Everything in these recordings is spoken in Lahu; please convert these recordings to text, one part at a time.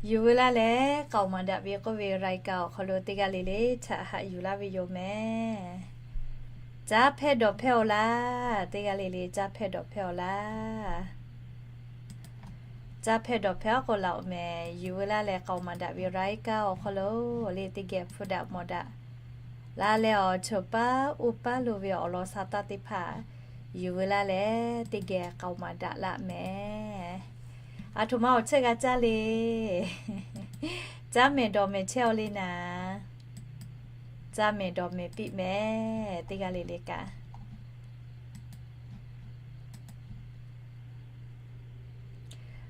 Yuˬ veu laˇ leh k'aoˍ maˍ daꞈ ve k'oˆ ve รายการ awˬ hk'aw lo teˇ g'aˇ le le htaꞈ haꞈ yuˬ laˇ ve yoˬ mehˍ. Caˉ hpehˇ dawˬ hpehˇ-oˬ laˇ. Teˇ g'aˇ le le caˉ hpehˇ dawˬ hpehˇ-oˬ laˇ. Caˉ hpehˇ dawˬ hpehˇ-oˬ k'o laꞈ-oˬ mehˍ. Yuˬ veu laˇ leh k'aoˍ maˍ daꞈ ve รายการ awˬ hk'aw lo le teˇ geh hpu daꞈ mawˬ daꞈ laˇ leh, awˬ chawˬ paˉ uˉ paˉ lo ve awˬ lawn sha taˇ teˇ hpaˍ yuˬ veu laˇ leh teˇ geh k'aoˍ maˍ daꞈ laˇ mehˍ. Aˬ htoꞈ ma awˬ chehˇ g'a caˇ le. Caˇ mehˍ dawˬ mehˍ chehˇ-oˬ le naˍ. Caˇ mehˍ dawˬ mehˍ piˇ mehˍ teˇ g'aˇ le le kaꞈ.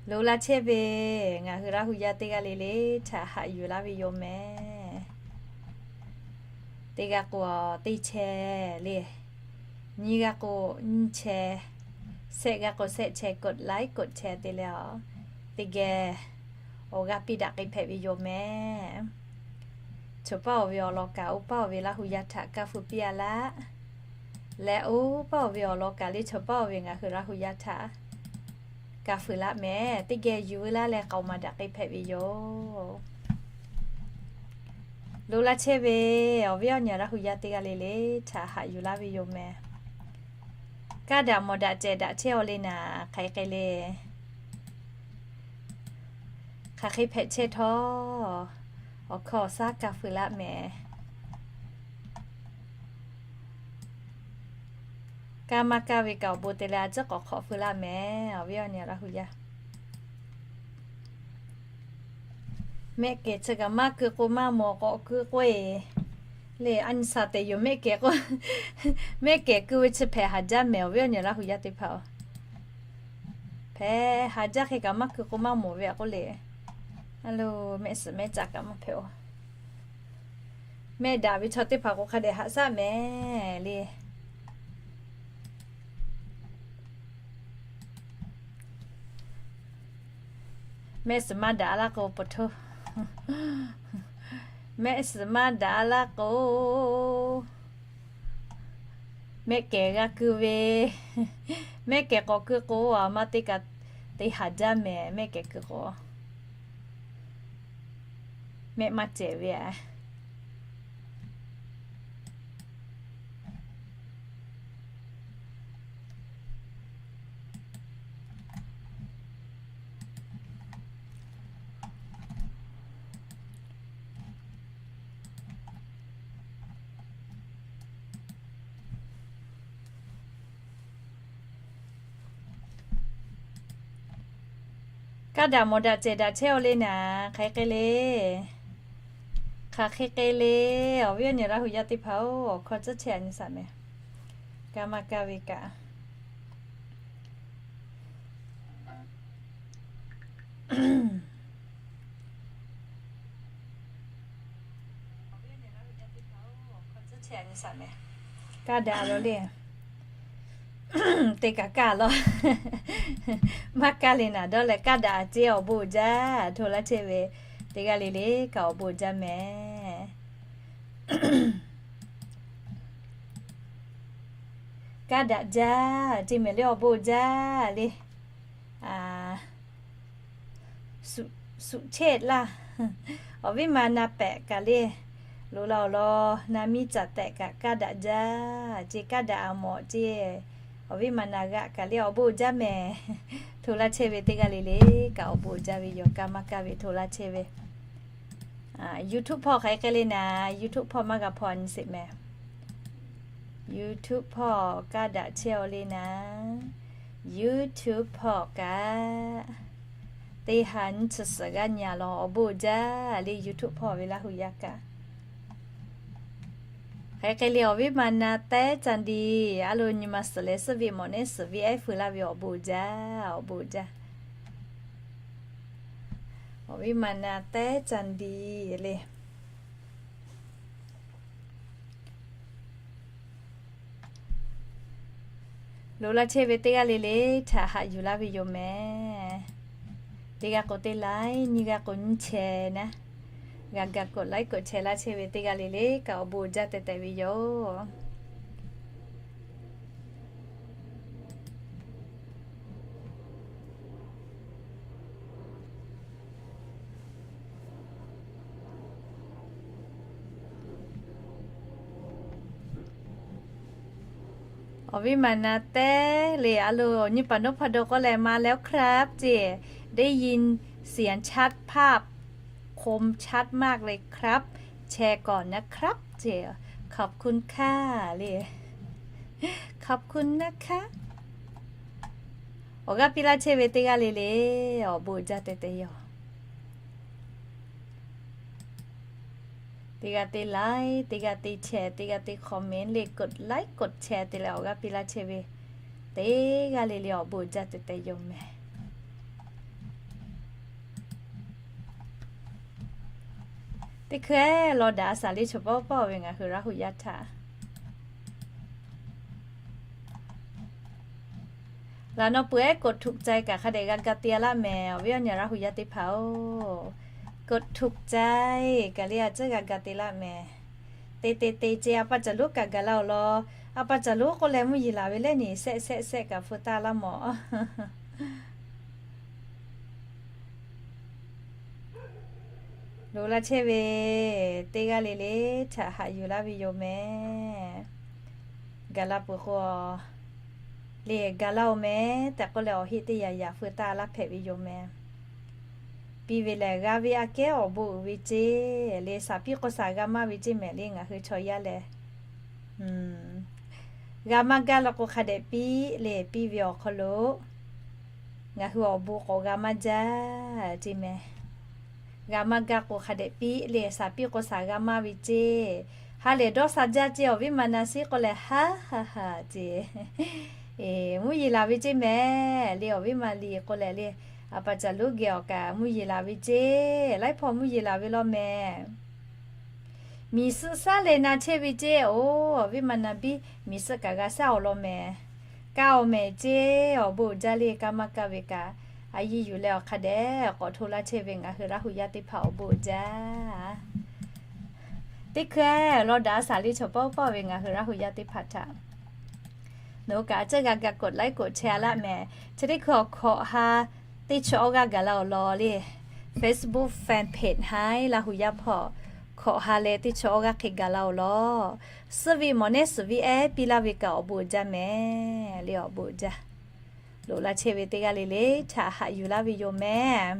Lo laˇ chehˇ ve, ngaˬ hui Laˇ hu yaˇ teˇ g'aˇ le le htaꞈ haꞈ yuˬ laˇ ve yoˬ mehˍ. Teˇ g'aˇ k'o teˇ chehˇ le, nyiˇ g'aˇ k'o nyiˇ chehˇ, shehˆ g'aˇ k'o shehˆ chehˇ กดไลค์ กดแชร์ te leh-oˬ, teˇ geh awˬ g'aˇ piˇ daꞈ k'ai hpehꞈ ve yoˬ mehˍ. Chawˬ paˉ-oˬ ve awˬ lawn kaꞈ oˇ paˉ-oˬ ve Laˇ hu yaˇ htaꞈ kaˇ feu piˇ-a laˇ leh, oˇ paˉ-oˬ ve awˬ lawn kaꞈ le chawˬ paˉ-oˬ ve ngaˬ hui Laˇ hu yaˇ htaꞈ kaˇ feu laˇ mehˍ. Teˇ geh yuˬ veu laˇ leh k'aoˍ maˍ daꞈ k'ai hpehꞈ ve yoˬ. Lo laˇ chehˇ ve, awˬ viˉ awˬ nyi Laˇ hu yaˇ teˇ g'aˇ le le htaꞈ haꞈ yuˬ laˇ ve yoˬ mehˍ. Kaˇ daꞈ mawˬ daꞈ cehˬ daꞈ chehˇ-oˬ le naˍ, hk'aˬ hk'e le. Hk'aˬ hk'e hpehꞈ chehˇ htawˇ, awˬ hkawˇ awˬ shaˉ kaˇ feu laˇ mehˍ. Kaˇ maˇ kaˇ ve kaꞈ awˬ bon te leh a ciˉ k'awꞈ hk'awꞈ feu laˇ mehˍ, awˬ viˉ awˬ nyi Laˇ hu yaˇ. Mehˆ kehˬ chi kaꞈ maˇ keu k'o maˇ mawˬ k'awꞈ keu k'oˆ-e le, a nyi sha tehꞈ yoˬ mehˆ kehˬ k'o. Mehˆ kehˬ keu ve chi hpehꞈ haˍ jaˇ mehˍ, awˬ viˉ awˬ nyi Laˇ hu yaˇ teˇ hpaˍ-oˬ. Hpehꞈ haˍ jaˇ hk'e kaꞈ maˇ keu k'o maˇ mawˬ ve a k'oˆ le. A lo, mehˆ suhˍ mehˆ caꞈ kaꞈ maˇ hpehꞈ-oˬ. Mehˆ daꞈ ve chaw teˇ hpaˍ k'o hk'a dehꞈ haꞈ shaˉ mehˍ le. Mehˆ suhˍ maˇ daꞈ laˇ k'o, po hto. Mehˆ suhˍ maˇ daꞈ laˇ k'o, mehˆ kehˬ g'a keu ve. Mehˆ kehˬ k'awꞈ keu k'o, a ma teˇ kaꞈ te haˍ jaˇ mehˍ, mehˆ kehˬ keu k'o. Mehˆ maˇ cehˬ ve a. Kaˇ daꞈ mawˬ daꞈ cehˬ daꞈ chehˇ-oˬ le naˍ, hk'aˬ hk'e le. Hk'aˬ hk'e hk'e le, awˬ viˉ awˬ nyi Laˇ hu yaˇ teˇ hpaˍ-oˬ, awˬ hkawˇ tcuhˉ chehˇ a nyi shaˍ mehˍ. Kaˇ maˇ kaˇ ve kaꞈ. Kaˇ daꞈ lo le. Te kaꞈ kaˇ law. Maˇ kaˇ le naˍ dawˇ leh kaˇ daꞈ a ceˇ awˬ bon jaˇ. Hto laˇ chehˇ ve teˇ g'aˇ le le kaꞈ awˬ bon jaˇ mehˍ. Kaˇ daꞈ jaˇ ceˇ mehˍ le awˬ bon jaˇ le. Suhˍ chehˇ laˇ. Awˬ viˉ ma na pehꞈ kaꞈ le, loꞈ la awˬ lawn na miˇ caˍ tehꞈ kaꞈ kaˇ daꞈ jaˇ ceˇ, kaˇ daꞈ a mawˬ ceˇ. Awˬ viˉ ma na g'aꞈ kaꞈ le awˬ bon jaˇ mehˍ. Hto laˇ chehˇ ve teˇ g'aˇ le le kaꞈ awˬ bon jaˇ ve yoˬ. Kaˇ maˇ kaˇ ve hto laˇ chehˇ ve. YouTube hpawˇ hk'aˬ hk'e le naˍ, YouTube hpawˇ maˇ g'a hpaw a nyi sheˍ mehˍ. YouTube hpawˇ kaˇ daꞈ chehˇ-oˬ le naˍ. YouTube hpawˇ kaꞈ teˇ ha nyiˇ chi suhˍ g'aˇ nyi a law awˬ bon jaˇ le. YouTube hpawˇ ve Laˇ hu yaˇ kaꞈ hk'aˬ hk'e le awˬ viˉ ma na tehˉ ca di, a lo nyi ma suhˍ leh suhˉ ve mawˬ neˉ suhˍ ve ehˉ feu laˇ ve awˬ bon jaˇ, awˬ bon jaˇ. Awˬ viˉ ma na tehˉ ca di le. Loꞈ la chehˇ ve teˇ g'aˇ le le htaꞈ haꞈ yuˬ laˇ ve yoˬ mehˍ. Teˇ g'aˇ k'o teˇ laiˉ, nyiˇ g'aˇ k'o nyiˇ chehˇ naˉ, g'a ga กดไลค์ กดแชร์ laˇ chehˇ ve teˇ g'aˇ le le kaꞈ awˬ bon jaˇ tehꞈ tehꞈ ve yoˬ. Awˬ viˉ maˬ na teˇ le, a lo, nyi paˍ noˉ hpa do k'oˆ leh มาแล้วครับ ceˇ, ได้ยินเสียงชัด ภาพคมชัดมากเลยครับ แชร์ก่อนนะครับ ceˇ, ขอบคุณค่ะ le, ขอบคุณนะคะ. Awˬ g'aˇ piˇ laˇ chehˇ ve teˇ g'aˇ le le, awˬ bon uiˍ jaˇ tehꞈ tehꞈ yoˬ. Teˇ g'aˇ te like, teˇ g'aˇ te share, teˇ g'aˇ te comment le, กดไลค์ กดแชร์ te leh awˬ g'aˇ piˇ laˇ chehˇ ve teˇ g'aˇ le le awˬ bon uiˍ jaˇ tehꞈ tehꞈ yoˬ meh. Teˇ hkui law daꞈ a shaˍ le, chaw pawˆ pawˆ ve ngaˬ hui Laˇ hu yaˇ htaꞈ laˬ nawˬ peuˬ ehˉ กดถูกใจ kaꞈ hk'a dehꞈ g'a ga te a laˇ meh. Awˬ viˉ awˬ nyi Laˇ hu yaˇ teˇ hpaˍ-oˬ, กดถูกใจ kaꞈ le a ciˉ g'a ga te laˇ meh. Te te te ce, a pa caˬ lonˉ kaꞈ gaˬ la awˬ lawn. A pa caˬ lonˉ k'oˆ leh mvuhˇ yeˬ laˬ ve lehˬ ni, shehˆ shehˆ shehˆ kaꞈ hpu taˇ laˇ mawˬ. Loꞈ la chehˇ ve teˇ g'aˇ le le htaꞈ haꞈ yuˬ laˇ ve yoˬ meh. Gaˬ la peuˬ k'o, le gaˬ la-oˬ meh tehꞈ k'oˆ leh awˬ heˆ teˇ yanˇ yanˇ hpu taˇ laˇ hpehꞈ ve yoˬ meh. Piˇ ve lehˬ g'a ve aꞈ kehˉ awˬ bon uiˍ ve ceˇ le, shaˍ piˇ k'o shaˍ g'a maˇ ve ceˇ mehˍ le ngaˬ hui chaw yaˇ lehˬ. G'a maˇ gaˇ la k'o hk'a dehꞈ piˇ le, piˇ ve awˬ hk'aw lo ngaˬ hui awˬ bon k'awꞈ g'a maˇ jaˇ ceˇ meh. G'a maˇ gaˇ k'o hk'a dehꞈ piˇ le, shaˍ piˇ k'o shaˍ g'a maˇ ve ceˇ. Ha lehˬ dawˇ sha jaˇ ceˇ, awˬ viˉ ma na shiˉ k'oˆ leh haˉ haˉ haˉ ceˇ. Mvuhˇ yeˬ laˬ ve ceˇ mehˍ le, awˬ viˉ ma liꞈ k'oˆ leh le, a pa caˬ lonˉ geh awˬ kaꞈ mvuhˇ yeˬ laˬ ve ceˇ. Laiˉ hpawˇ mvuhˇ yeˬ laˬ ve law mehˍ. Miˬ suhˆ shaˉ leh na chehˇ ve ceˇ-oˬ, awˬ viˉ ma na biˇ miˬ suhˆ kaꞈ g'a shaˉ awˬ lawn mehˍ. Kaˇ awˬ mehˍ ceˇ, awˬ bon uiˍ jaˇ le, kaˇ maˇ kaˇ ve kaꞈ a yiˇ yuˬ leh awˬ hk'a dehꞈ k'awꞈ hto laˇ chehˇ ve ngaˬ hui Laˇ hu yaˇ teˇ hpaˍ awˬ bon uiˍ jaˇ. Teˇ hkui law daꞈ a shaˍ le, chaw pawˆ pawˆ ve ngaˬ hui Laˇ hu yaˇ teˇ hpaˍ htaꞈ nawˬ hui kaꞈ a ciˉ g'a ga กดไลค์ กดแชร์ laˇ meh. Chi teˇ hkui awˬ hkawꞈ ha teˇ chi awˇ g'aˇ gaˬ la awˬ lawn le, Facebook fan page haiˉ Laˇ hu yaˇ hpawˇ hkawꞈ ha leh teˇ chi awˇ g'aˇ hk'e gaˬ la awˬ lawn. Suhˉ ve mawˬ nehˉ suhˍ ve ehˉ piˇ laˇ ve kaꞈ awˬ bon uiˍ jaˇ mehˍ le, awˬ bon uiˍ jaˇ. Loꞈ la chehˇ ve teˇ g'aˇ le le htaꞈ haꞈ yuˬ laˇ ve yoˬ meh.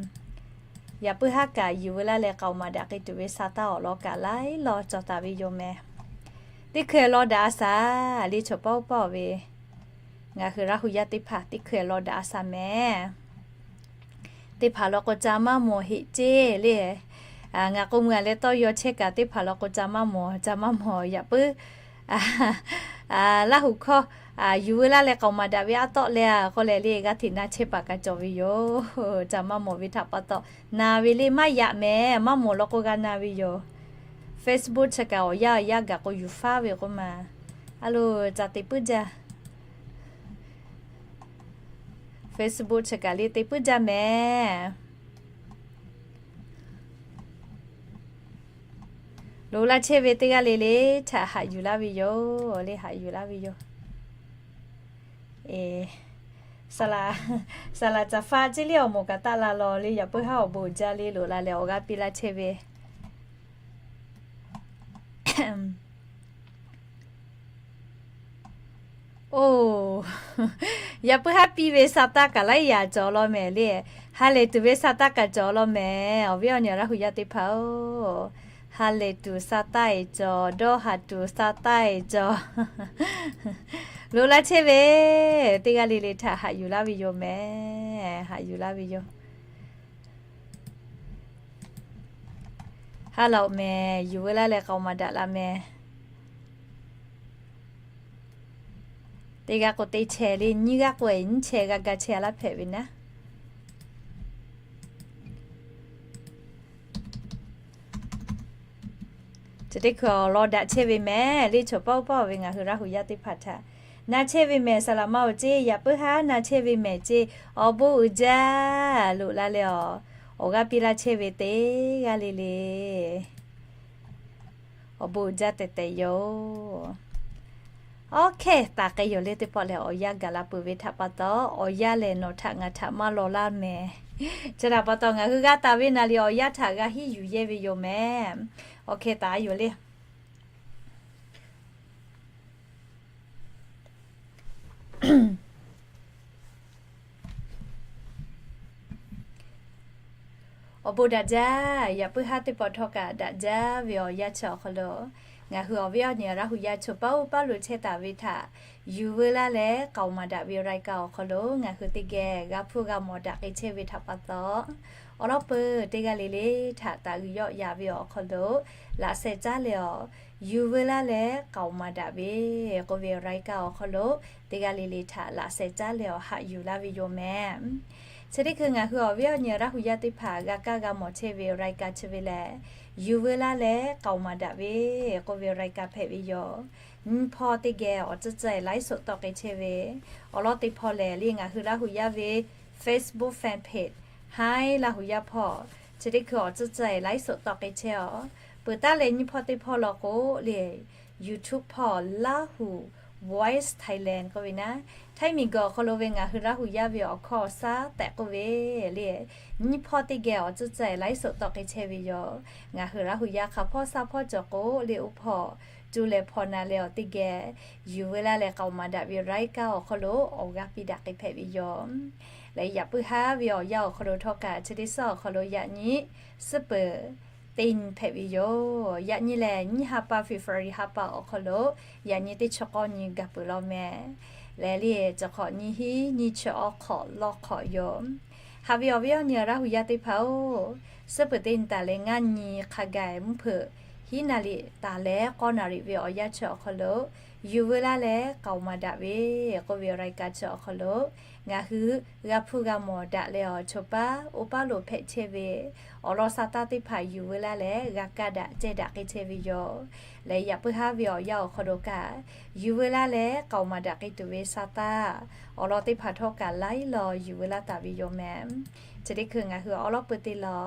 Yaꞈ puiˉ haˉ kaꞈ yuˬ veu laˇ leh k'aoˍ maˍ daꞈ k'ai tuˬ ve sa taˇ awˬ lawn kaꞈ laiˉ law cawˬ taˍ ve yoˬ meh. Teˇ hkui law daꞈ a shaˍ le, chaw pawˆ pawˆ ve ngaˬ hui Laˇ hu yaˇ teˇ hpaˍ teˇ hkui law daꞈ a shaˍ meh. Teˇ hpaˍ law k'o ca maˇ mawˬ heꞈ ceˇ le. Ngaˬ k'o mui a leh tawˇ yaw chehˇ kaꞈ teˇ hpaˍ law k'o ca maˇ mawˬ, ca maˇ mawˬ. Yaꞈ puiˉ Laˇ hu hkawˇ yuˬ veu laˇ leh k'aoˍ maˍ daꞈ ve aˉ tawˆ leh a k'oˆ leh le g'aˇ hteꞈ na chehˇ paˍ kaꞈ cawˬ ve yoˬ. Ca maˇ mawˬ ve htaꞈ pa taw na ve le maˇ yaꞈ mehˍ. Maˇ mawˬ law k'o g'a na ve yoˬ. Facebook chi kaꞈ awˬ yanˇ awˬ yanˇ gaˬ k'o yuˬ faˉ ve k'oˆ ma. A lo, ca te puiˉ jaˇ. Facebook chi kaꞈ le te puiˉ jaˇ mehˍ. Loꞈ la chehˇ ve teˇ g'aˇ le le htaꞈ haꞈ yuˬ laˇ ve yoˬ le, haꞈ yuˬ laˇ ve yoˬ. Saˍ laꞈ caˍ faˆ ceˇ le awˬ moˍ kaꞈ taˆ la law le, yaꞈ puiˉ haˉ awˬ bon uiˍ jaˇ le, loꞈ la leh awˬ g'aˇ piˇ laˇ chehˇ ve Oˇ, yaꞈ puiˉ haˉ piˇ ve sa taˇ kaꞈ laiˉ yaꞈ cawˬ law mehˍ le. Ha lehˬ tuˬ ve sa taˇ kaꞈ cawˬ law mehˍ. Awˬ viˉ awˬ nyi Laˇ hu yaˇ teˇ hpaˍ-oˬ, ha lehˬ tuˬ sa taˇ eˬ cawˬ, dawˇ haˍ tuˬ sa taˇ eˬ cawˬ. Loꞈ la chehˇ ve teˇ g'aˇ le le htaꞈ haꞈ yuˬ laˇ ve yoˬ mehˍ. Haꞈ yuˬ laˇ ve yoˬ. Ha laꞈ-oˬ mehˍ, yuˬ veu laˇ leh k'aoˍ maˍ daꞈ la mehˍ. Teˇ g'aˇ k'o teˇ chehˇ le, nyiˇ g'aˇ k'o nyiˇ chehˇ g'a ga chehˇ laˇ hpehꞈ ve naˉ. Chi teˇ hkui awˬ lawn daꞈ chehˇ ve mehˍ le, chaw pawˆ pawˆ ve ngaˬ hui Laˇ hu yaˇ teˇ hpaˍ htaꞈ na chehˇ ve mehˍ. Saˍ laꞈ ma-oˬ ceˇ, yaꞈ puiˉ haˉ na chehˇ ve mehˍ ceˇ, awˬ bon uiˍ jaˇ. Loꞈ la leh awˬ, awˬ g'aˇ piˇ laˇ chehˇ ve teˇ g'aˇ le le awˬ bon uiˍ jaˇ tehꞈ tehꞈ yoˬ. Awˬ hkehˇ taˍ k'ai yoˬ le. Teˇ pawˆ lehˬ awˬ yanˇ gaˬ la peuˬ ve htaꞈ pa taw, awˬ yanˇ lehˬ nawˬ htaꞈ ngaˬ htaꞈ maˇ law laˇ mehˍ. Chi htaꞈ pa taw ngaˬ hui g'a taˍ ve naˍ riˍ awˬ yanˇ htaꞈ g'a hiˉ yuˬ yehˇ ve yoˬ mehˍ. Awˬ hkehˇ taˍ yoˬ le. Awˬ bon daꞈ jaˇ. Yaꞈ puiˉ haˉ teˇ pawˆ htawˇ kaꞈ daꞈ jaˇ ve awˬ yanˇ chi awˬ hk'aw lo, ngaˬ hui awˬ viˉ awˬ nyi Laˇ hu yaˇ choˬ paˉ oˇ paˉ lo chehˇ taˍ ve htaꞈ, yuˬ veu laˇ leh k'aoˍ maˍ daꞈ ve รายการ awˬ hk'aw lo ngaˬ hui teˇ geh g'a hpuˇ g'a mawˬ daꞈ k'ai chehˇ ve htaꞈ pa taw, awˬ lawn peuˬ teˇ g'aˇ le le htaꞈ taˍ g'uiˬ yawˆ yaꞈ ve awˬ hk'aw lo laꞈ sheh caˉ leh awˬ, yuˬ veu laˇ leh k'aoˍ maˍ daꞈ ve k'oˆ ve รายการ awˬ hk'aw lo teˇ g'aˇ le le htaꞈ laꞈ sheh caˉ leh awˬ haꞈ yuˬ laˇ ve yoˬ mehˍ. Chi teˇ hkui ngaˬ hui awˬ viˉ awˬ nyi Laˇ hu yaˇ teˇ hpaˍ g'a kaˇ g'a mawˬ chehˇ ve รายการ chi ve lehˬ, yuˬ veu laˇ leh k'aoˍ maˍ daꞈ ve k'oˆ ve รายการ hpehꞈ ve yoˬ. Nyiˇ hpawˇ teˇ geh awˬ tcuhˉ tcuhˉ ไลฟ์สด tawˆ k'ai chehˇ ve, awˬ lawn teˇ hpawˇ lehˬ le ngaˬ hui Laˇ hu yaˇ ve Facebook fanpage Hi Laˇ hu yaˇ hpawˇ, chi teˇ hkui awˬ tcuhˉ tcuhˉ ไลฟ์สด tawˆ k'ai chehˇ awˬ. Peuˬ taˉ leh nyiˇ hpawˇ teˇ hpawˇ law k'o le YouTube hpawˇ Laˇ hu Voice Thailand k'oˆ ve naˉ, Htaiˇ miˬguiˬ awˬ hk'aw lo ve ngaˬ hui Laˇ hu yaˇ ve awˬ hkawˇ awˬ shaˉ tehꞈ k'oˆ ve le, nyiˇ hpawˇ teˇ geh awˬ tcuhˉ tcuhˉ ไลฟ์สด tawˆ k'ai chehˇ ve yoˬ. Ngaˬ hui Laˇ hu yaˇ hk'aˬ hpawˇ shaˉ hpawˇ cawˬ k'o le oˇ hpawˇ, cuˇ leh hpaw na leh awˬ teˇ geh yuˬ veu laˇ leh k'aoˍ maˍ daꞈ ve รายการ awˬ hk'aw lo awˬ g'aˇ piˇ daꞈ k'ai hpehꞈ ve yoˬ. Leh yaꞈ puiˉ haˉ ve awˬ yanˇ awˬ hk'aw lo htawˇ kaꞈ chi teˇ suhˉ awˬ hk'aw lo yaꞈ nyi suhˉ peuˬ teˇ nyi hpehꞈ ve yoˬ. Yaꞈ nyi lehˬ nyiˇ ha pa February ha pa awˬ hk'aw lo yaꞈ nyi teˇ chi k'awˇ nyi gaˬ peuˬ law mehˍ. Lehˬ le, chi hk'awꞈ nyi hiˉ nyi chi awˬ hk'awꞈ law hk'awꞈ yoˬ. Haꞈ ve awˬ viˉ awˬ nyi Laˇ hu yaˇ teˇ hpaˍ-oˬ, suhˉ peuˬ teˇ nyi taˍ leh ngaˇ nyi hk'a gaˬ mvuhˇ hpeuꞈ hiˉ naˍ riˍ taˍ leh k'awˇ naˍ riˍ ve awˬ yanˇ chi awˬ hk'aw lo yuˬ veu laˇ leh k'aoˍ maˍ daꞈ ve k'oˆ ve รายการ chi awˬ hk'aw lo ngaˬ hui g'a hpuˇ g'a mawˬ daꞈ leh awˬ choˬ paˉ oˇ paˉ lo hpehꞈ chehˇ ve awˬ lawn sa taˇ teˇ hpaˍ yuˬ veu laˇ leh g'a kaˇ daꞈ cehˇ daꞈ k'ai chehˇ ve yoˬ. Leh yaꞈ puiˉ haˉ ve awˬ yanˇ awˬ hk'aw lo kaꞈ yuˬ veu laˇ leh k'aoˍ maˍ daꞈ k'ai tuˬ ve sa taˇ awˬ lawn teˇ hpaˍ htawˇ kaꞈ laiˉ law yuˬ veu laˇ taˍ ve yoˬ mehˍ. Chi teˇ hkui ngaˬ hui awˬ lawn peuˬ teˇ law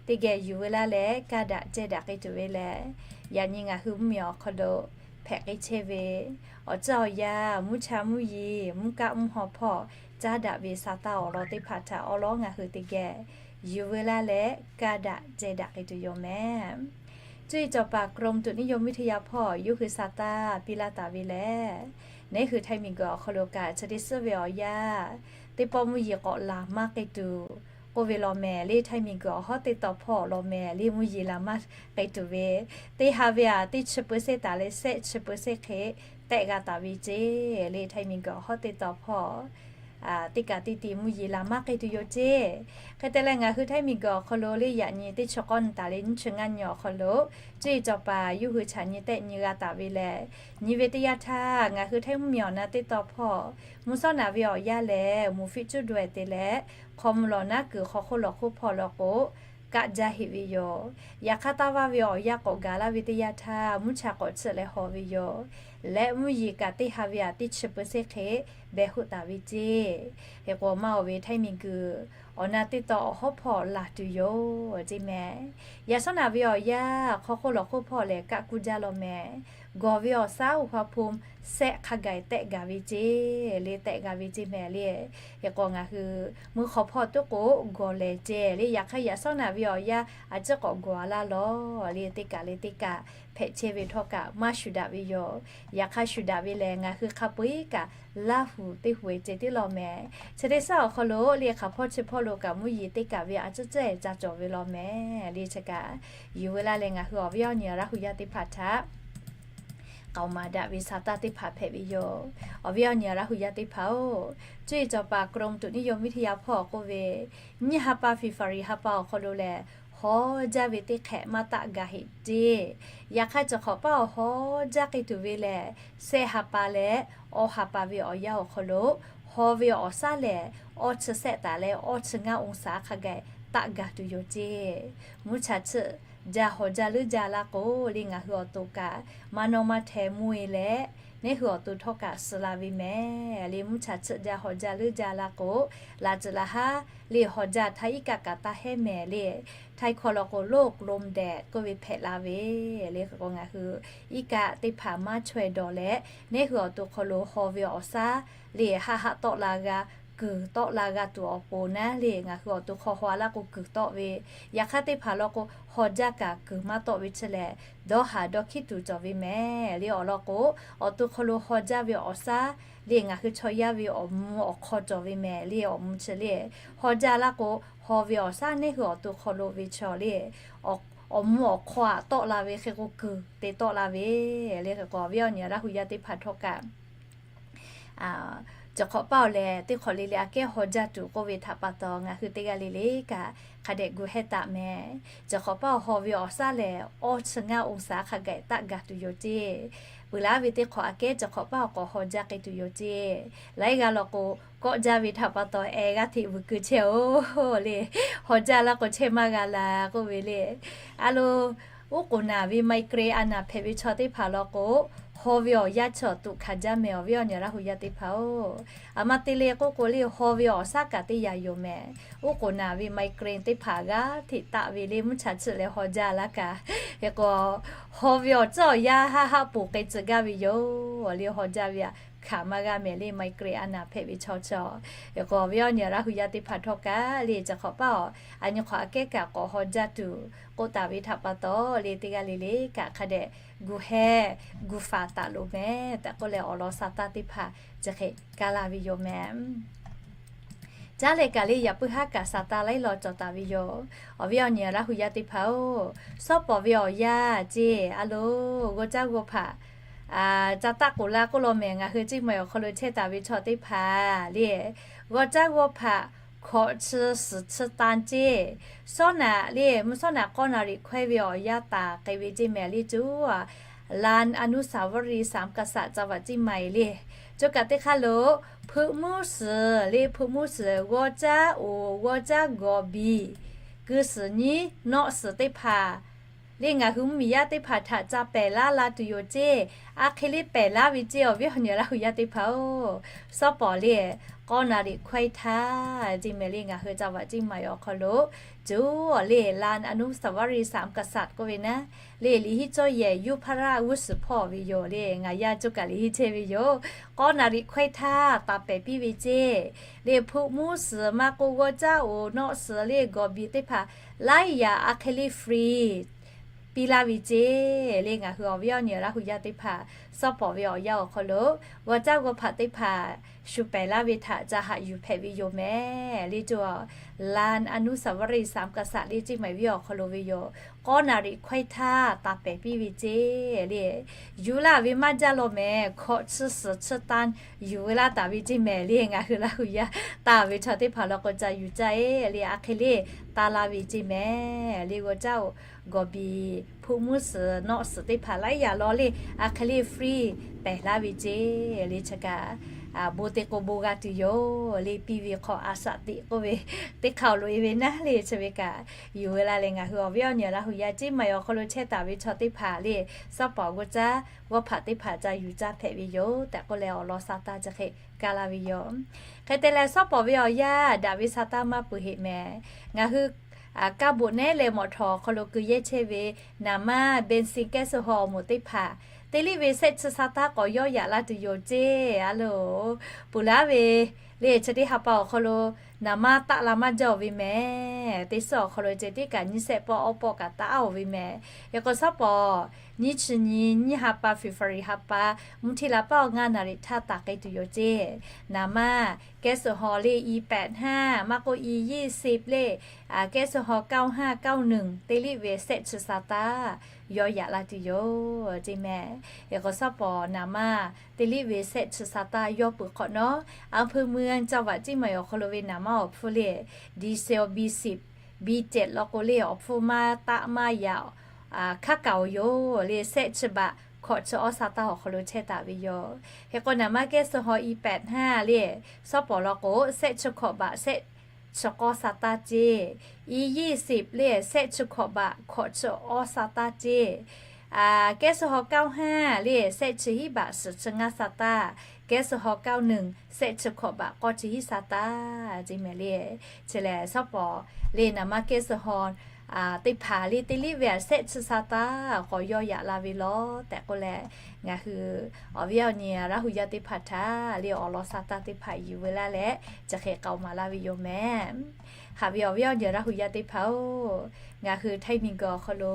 teˇ geh yuˬ veu laˇ leh kaˇ daꞈ cehˇ daꞈ k'ai tuˬ ve lehˬ, yaꞈ nyi ngaˬ hui mvuhˇmiˬ awˬ hk'aw lo hpehꞈ k'ai chehˇ ve awˬ tcuhˇ awˬ yanˇ, mvuhˇ cha mvuhˇ yeˬ, mvuhˇ kaˆ mvuhˇ haw hpawˇ caˉ daꞈ ve sa taˇ awˬ lawn teˇ hpaˍ htaꞈ awˬ lawn ngaˬ hui teˇ geh yuˬ veu laˇ leh kaˇ daꞈ cehˇ daꞈ k'ai tuˬ yoˬ mehˍ. Cuˇ yiˍ cawˬ paˍ กรมอุตุนิยมวิทยา hpawˇ yawˇ hui sa taˇ piˇ laˇ taˍ ve lehˬ, neˉ hui Htaiˇ miˬguiˬ awˬ hk'aw lo kaꞈ chi teˇ suhˉ ve awˬ yanˇ, teˇ pawˆ mvuhˇ yeˬ k'awꞈ laˬ maˇ k'ai tuˬ k'oˆ ve law mehˍ le. Htaiˇ miˬguiˬ awˬ hawˉ teˇ taw hpawˇ law mehˍ le, mvuhˇ yeˬ laˬ maˇ k'ai tuˬ ve, teˇ ha ve aꞈ teˇ chi เปอร์เซ็นต์ taˍ leh shehˆ chi เปอร์เซ็นต์ hk'e tehˆ g'a taˍ ve ceˇ le. Htaiˇ miˬguiˬ awˬ hawˉ teˇ taw hpawˇ teˇ kaꞈ teˇ ti mvuhˇ yeˬ laˬ maˇ k'ai tuˬ yoˬ ceˇ. Hk'e te leh ngaˬ hui Htaiˇ miˬguiˬ awˬ hk'aw lo le yaꞈ nyi teˇ chi k'awˇ nyi taˍ leh nyiˇ chi ngaˇ nyi awˬ hk'aw lo cuˇ yiˍ cawˬ paˍ yawˇ hui chaꞈ nyi tehˆ nyi g'a taˍ ve lehˬ, nyi ve teˇ yanˇ htaˇ ngaˬ hui Htaiˇ mvuhˇmiˬ awˬ na teˇ taw hpawˇ mvuhˇ shawˉ naꞈ ve awˬ yanˇ lehˬ, mvuhˇ fiˆ cuˉ daweh te leh hk'aw mvuh lawˬ naˉ kuiˬ hk'aw hk'oˆ lawˬ hk'oˆ hpawˇ law k'o kaˆ jaˇ heˆ ve yoˬ. Yaꞈ hk'aˇ taˇ vaˇ ve awˬ yanˇ k'awꞈ gaˬ laˇ ve teˇ yanˇ htaˇ mvuhˇ cha k'awꞈ chiˆ leh haw ve yoˬ. Leh mvuhˇ yeˬ kaꞈ teˇ ha ve aꞈ teˇ chi เปอร์เซ็นต์ hk'e beh hoˆ taˍ ve ceˇ. Hk'e k'o maˇ oˬ ve Htaiˇ miˬguiˬ awˬ na teˇ taw awˬ hawˉ hpawˇ laˬ tuˬ yoˬ ceˇ mehˍ. Yaꞈ shawˉ naꞈ ve awˬ yanˇ hk'aw hk'oˆ lawˬ hk'oˆ hpawˇ lehˬ kaˆ kuˇ jaˇ law mehˍ. Gawˬ ve awˬ shaˉ oˇ hpaˇ hpu shehˆ hk'a gaˬ tehˆ gaˬ ve ceˇ le, tehˆ g'a ve ceˇ mehˍ le. Hk'e k'o ngaˬ hui mvuhˇ hk'aw hpawˇ tuˉ k'o gawˬ lehˬ ceˇ le. Yaꞈ hk'aˇ yaꞈ shawˉ naꞈ ve awˬ yanˇ a ciˉ k'awꞈ gawˬ a laˇ lawˬ le, teˇ kaꞈ le teˇ kaꞈ hpehꞈ chehˇ ve htawˇ kaꞈ maˇ shuˍ daꞈ ve yoˬ. Yaꞈ hk'aˇ shuˍ daꞈ ve lehˬ ngaˬ hui hk'a peu eˬ kaꞈ Laˇ hu teˇ hu e ceˇ tiˉ law mehˍ. Chi teˇ suhˉ awˬ hk'aw lo le hk'aˬ hpawˇ chi hpawˇ lo kaꞈ mvuhˇ yeˬ teˇ kaꞈ ve a ciˉ cehˇ ca cawˬ ve law mehˍ le. Chi kaꞈ yuˬ veu laˇ leh ngaˬ hui awˬ viˉ awˬ nyi Laˇ hu yaˇ teˇ hpaˍ htaꞈ k'aoˍ maˍ daꞈ ve sa taˇ teˇ hpaˍ hpehꞈ ve yoˬ. Awˬ viˉ awˬ nyi Laˇ hu yaˇ teˇ hpaˍ-oˬ, cuˇ yiˍ cawˬ paˍ กรมอุตุนิยมวิทยา hpawˇ k'oˆ ve, nyiˇ ha pa February ha pa awˬ hk'aw lo lehˬ haw jaˇ ve teˇ hk'ehꞈ maˇ taˆ gaˬ heˆ ceˇ. Yaꞈ hk'aˇ chi hk'awꞈ paˇ awˬ haw jaˇ k'ai tuˬ ve lehˬ, shehˆ ha pa leh awˇ ha pa ve awˬ yanˇ awˬ hk'aw lo haw ve awˬ shaˉ lehˬ awˇ chi shehˆ taˍ leh awˇ chi ngaˇ องศา hk'a gaˬ taˆ gaˬ tuˬ yoˬ ceˇ. Mvuhˇ cha chiˆ jaˇ haw jaˇ leuˉ jaˇ laˇ k'o le ngaˬ hui awˬ to kaꞈ maˇ nawˇ maˇ hteh mvuhˇ e leh neˉ hui awˬ to htawˇ kaꞈ suh la ve mehˍ le. Mvuhˇ cha chiˆ jaˇ haw jaˇ leuˉ jaˇ laˇ k'o, laꞈ ceuˬ laꞈ haˉ le haw jaˇ htaˇ iˉ kaˆ kaꞈ taˇ hehˉ mehˍ le. Htaiˇ hkawˇ law k'o โลกลมแดด k'oˆ ve hpehꞈ la ve le. Hk'e k'o ngaˬ hui iˉ kaˆ teˇ hpaˍ maˇ chaweh dawˬ leh neˉ hui awˬ to hk'aw lo haw ve awˬ shaˉ le haˆ haˆ tawˆ la g'a kuiˬ tawˆ la g'a tuˬ awˬ pon naˉ le, ngaˬ hui awˬ to hk'aw haw a laˇ k'o kuiˬ tawˆ ve, yaꞈ hk'aˇ teˇ hpaˍ law k'o haw jaˇ kaꞈ kuiˬ maˇ tawˆ ve chi lehˬ, dawˇ haˍ dawˇ hkiˉ tuˬ cawˬ ve mehˍ le. Awˬ lawn k'o, awˬ to hk'aw lo haw jaˇ ve awˬ shaˉ le, ngaˬ hui chaw yaˇ ve awˬ mvuh awˬ hk'aw cawˬ ve mehˍ le. Awˬ mvuh chi le, haw jaˇ laˇ k'o, haw ve awˬ shaˉ neˇ hui awˬ to hk'aw lo ve chaw le, awˬ mvuh awˬ hk'aw aꞈ tawˆ la ve hk'e k'o kuiˬ te tawˆ la ve le. Hk'e k'o, awˬ viˉ awˬ nyi Laˇ hu yaˇ teˇ hpaˍ htawˇ kaꞈ, cawˬ hk'awꞈ paˇ awˬ lehˬ, teˇ hk'awꞈ le le aꞈ kehˉ haw jaˇ tuˬ k'oˆ ve htaꞈ pa taw, ngaˬ hui teˇ g'aˇ le le kaꞈ hk'a dehꞈ gu hehˇ taˍ mehˍ. Cawˬ hk'awꞈ paˇ awˬ haw ve awˬ shaˉ lehˬ, awˇ chi ngaˇ องศา hk'a gaˬ taˆ gaˬ tuˬ yoˬ ceˇ. Peuˬ laˇ ve teˇ hk'awꞈ aꞈ kehˉ cawˬ hk'awꞈ paˇ awˬ k'awꞈ haw jaˇ k'ai tuˬ yoˬ ceˇ. Laiˉ g'aˇ law k'o, kawˆ jaˇ ve htaꞈ pa taw, eh g'aˇ hteꞈ vuiˬ keu chehˇ-oˬ le. Haw jaˇ laˇ k'o chehˇ maˇ g'a la k'oˆ ve le. A lo, uˉ k'oˍ naˬ ve migraine a naˬ hpehꞈ ve chaw teˇ hpaˍ law k'o, haw ve awˬ yanˇ chi awˬ tuꞈ hkanˍ jaˇ mehˍ, awˬ viˉ awˬ nyi Laˇ hu yaˇ teˇ hpaˍ-oˬ. Aˬ ma te le k'oˆ k'o le, haw ve awˬ shaˉ kaꞈ teˇ yanˇ yoˬ mehˍ. Uˉ k'oˍ naˬ ve migraine teˇ hpaˍ g'aˇ hteꞈ taˆ ve le, mvuhˇ cha chiˆ leh haw jaˇ laˇ kaꞈ. Hk'e k'o, haw ve awˬ cawˇ awˬ yanˇ haˆ haˆ poˬ k'ai tcuh gaˇ ve yoˬ le. Haw jaˇ ve aꞈ hkanˍ maˇ g'a mehˍ le, migraine a naˬ hpehꞈ ve chaw chi. Hk'e k'o, awˬ viˉ awˬ nyi Laˇ hu yaˇ teˇ hpaˍ htawˇ kaꞈ le, cawˬ hk'awꞈ paˇ awˬ, a nyi hk'awꞈ aꞈ kehˉ kaꞈ k'awꞈ haw jaˇ tuˬ k'oˆ taˍ ve htaꞈ pa taw le, teˇ g'aˇ le le kaꞈ hk'a dehꞈ gu hehˇ gu faˍ taˍ loˍ mehˍ tehꞈ k'oˆ leh, awˬ lawn sa taˇ teˇ hpaˍ chi hk'e kaˇ laˇ ve yoˬ mehˍ. Caˉ leh kaꞈ le, yaꞈ puiˉ haˉ kaꞈ sa taˇ laiˉ law cawˬ taˍ ve yoˬ. Awˬ viˉ awˬ nyi Laˇ hu yaˇ teˇ hpaˍ-oˬ, shawˉ pawˍ ve awˬ yanˇ ceˇ, a lo, g'aw caˇ g'aw hpaꞈ ca taˆ k'oˍ la k'oˆ law mehˍ, ngaˬ hui Ceˇ maiˬ awˬ hk'aw lo chehˇ taˍ ve chaw teˇ hpaˍ le, g'aw caˇ g'aw hpaꞈ hkawꞈ chi suhˍ chi tan ceˇ, shawˉ naꞈ le, mvuhˇ shawˉ naꞈ k'awˇ naˍ riꞈ hkawehˇ ve awˬ yanˇ taˍ k'ai ve Ceˇ mehˍ le, co ลานอนุสาวรีย์สามกษัตริย์ จังหวัดเชียงใหม่ le, co kaꞈ teˇ hk'aˇ lo, hpeuꞈ muˉ suhˍ le, hpeuꞈ muˉ suhˍ g'aw caˇ oˍ g'aw caˇ gawˬ biˬ, keu suhˍ nyiˉ nawˆ suhˍ teˇ hpaˍ le, ngaˬ hui mvuhˇmiˬ yaˇ teˇ hpaˍ htaꞈ ca pehˬ laˇ la tuˬ yoˬ ceˇ. A hk'e le pehˬ laˇ ve ceˇ, awˬ viˉ awˬ nyi Laˇ hu yaˇ teˇ hpaˍ-oˬ, shawˉ pawˍ le, k'awˇ naˍ riꞈ hkawehˇ htaˇ Ceˇ mehˍ le, ngaˬ hui จังหวัดเชียงใหม่ awˬ hk'aw lo co le ลานอนุสาวรีย์สามกษัตริย์ k'oˆ ve naˉ le, liꞈ hiˉ cawˇ yehˬ yuˇ hpaˇ raˇ g'uˇ suhˍ hpawˇ ve yoˬ le, ngaˬ yaˇ co kaꞈ liꞈ hiˉ chehˇ ve yoˬ. K'awˇ naˍ riꞈ hkawehˇ htaˇ taˍ pehˍ piˇ ve ceˇ le, hpeuꞈ muˉ suhˍ maˇ k'oˆ g'aw caˇ oˍ nawˆ suhˍ le gawˬ biˬ teˇ hpaˍ laiˉ yaꞈ a hk'e le free piˇ laˇ ve ceˇ le, ngaˬ hui awˬ viˉ awˬ nyi Laˇ hu yaˇ teˇ hpaˍ shawˉ pawˍ ve awˬ yanˇ awˬ hk'aw lo g'aw caˇ g'aw hpaꞈ teˇ hpaˍ shu pehˬ laˇ ve htaꞈ ca haꞈ yuˬ hpehꞈ ve yoˬ mehˍ le, co ลานอนุสาวรีย์สามกษัตริย์ le, Ceˇ maiˬ venˇ awˬ hk'aw lo ve yoˬ. K'awˇ naˍ riꞈ hkawehˇ htaˇ taˍ pehˍ piˇ ve ceˇ le, yuˬ laˇ ve maˇ jaˇ law mehˍ, hkawꞈ chi suhˍ chi tan yuˬ ve laˇ taˍ ve Ceˇ mehˍ le, ngaˬ hui Laˇ hu yaˇ taˍ ve chaw teˇ hpaˍ law k'o ca yuˬ caˇ-e le, a hk'e le taˇ laˇ ve Ceˇ mehˍ le, g'aw caˇ oˍ gawˬ biˬ hpeuꞈ muˉ suhˍ nawˆ suhˍ teˇ hpaˍ laiˉ yaꞈ law le, a hk'e le free pehˬ laˇ ve ceˇ le, chi kaꞈ bon te k'o bon g'a tuˬ yoˬ le, piˇ ve hk'aw a shaꞈ teꞈ k'oˆ ve teˇ hk'a awˬ loꞈ-e ve naˉ le, chi ve kaꞈ yuˬ ve la leh ngaˬ hui awˬ viˉ awˬ nyi Laˇ hu yaˇ Ceˇ maiˬ awˬ hk'aw lo chehˇ taˍ ve chaw teˇ hpaˍ le, shawˉ pawˍ g'aw caˇ g'aw hpaꞈ teˇ hpaˍ ca yuˬ caˇ hpehꞈ ve yoˬ tehꞈ k'oˆ leh awˬ lawn sa taˇ chi hk'e kaˇ laˇ ve yoˬ. Hk'e te leh shawˉ pawˍ ve awˬ yanˇ daꞈ ve sa taˇ maˇ peuˬ heꞈ mehˍ. Ngaˬ hui kaˇ boꞈ nehˉ leh mawˬ htawnˍ awˬ hk'aw lo keu yehˇ chehˇ ve naˍ manˇ เบนซิน แก๊สโซฮอล์ awˬ moˍ teˇ hpaˍ teˇ liˆ ve sehˆ chi sa taˇ k'awꞈ yawˇ yaꞈ la tuˬ yoˬ ceˇ. A lo, peuˬ laˇ ve le, chi teˇ ha pa awˬ hk'aw lo naˍ manˇ taˆ la maˇ jaˇ-oˬ ve mehˍ. Teˇ suhˉ awˬ hk'aw lo ceh tiˉ kaꞈ nyiˇ sehˆ pawˆ awˇ pawˆ kaꞈ taˆ-oˬ ve mehˍ. Hk'e k'o shawˉ pawˍ nyiˇ chi nyi nyiˇ ha pa February ha pa mvuhˇ htiˇ la paˇ awˬ ngaˇ naˍ riꞈ htaˇ taˍ k'ai tuˬ yoˬ ceˇ. Naˍ manˇ แก๊สโซฮอล์ le, อี แปดห้า maˇ k'oˆ อี ยี่สิบ le, แก๊สโซฮอล์ เก้าห้า เก้าหนึ่ง teˇ liˆ ve sehˆ chi sa taˇ yawˇ yaꞈ la tuˬ yoˬ ceˇ mehˍ. Hk'e k'o shawˉ pawˍ naˍ manˇ teˇ liˆ ve sehˆ chi sa taˇ yawˇ peuˬ hk'awꞈ nawˉ, อำเภอเมือง จังหวัดเชียงใหม่ awˬ hk'aw lo ve naˍ manˇ awˬ hpfuhˇ le, ดีเซล บีสิบ บีเจ็ด law k'o le, awˬ hpfuhˇ maˇ taˆ maˇ yaꞈ hkaˉ kaꞈ-oˬ yoˬ le, sehˆ chi baꞈ hkawꞈ chi awˇ sa taˇ awˬ hk'aw lo chehˇ taˍ ve yoˬ. Hk'e k'o naˍ manˇ แก๊สโซฮอล์ อี แปดห้า le, shawˉ pawˍ law k'o sehˆ chi hkawꞈ baꞈ sehˆ chi k'awˇ sa taˇ ceˇ. อี ยี่สิบ le, sehˆ chi hkawꞈ baꞈ hkawꞈ chi awˇ sa taˇ ceˇ. แก๊สโซฮอล์ เก้าห้า le, sehˆ chi hiˉ baꞈ suhˍ chi ngaˇ sa taˇ, แก๊สโซฮอล์ เก้าหนึ่ง sehˆ chi hkawꞈ baꞈ k'awˇ chi hiˉ sa taˇ ceˇ mehˍ le. Chi lehˬ shawˉ pawˍ le naˍ manˇ แก๊สโซฮอล์ teˇ hpaˍ le teˇ liˇ ve aꞈ sehˆ chi sa taˇ k'awꞈ yawˇ yaꞈ la ve law tehꞈ k'oˆ leh, ngaˬ hui awˬ viˉ awˬ nyi Laˇ huˍ yaˇ teˇ hpaˍ htaꞈ le awˬ lawn sa taˇ teˇ hpaˍ yuˬ veu laˇ leh, chi hk'e k'aoˍ maˍ laˇ ve yoˬ mehˍ. Haꞈ ve awˬ viˉ awˬ nyi Laˇ huˍ yaˇ teˇ hpaˍ-oˬ, ngaˬ hui Htaiˇ miˬguiˬ awˬ hk'aw lo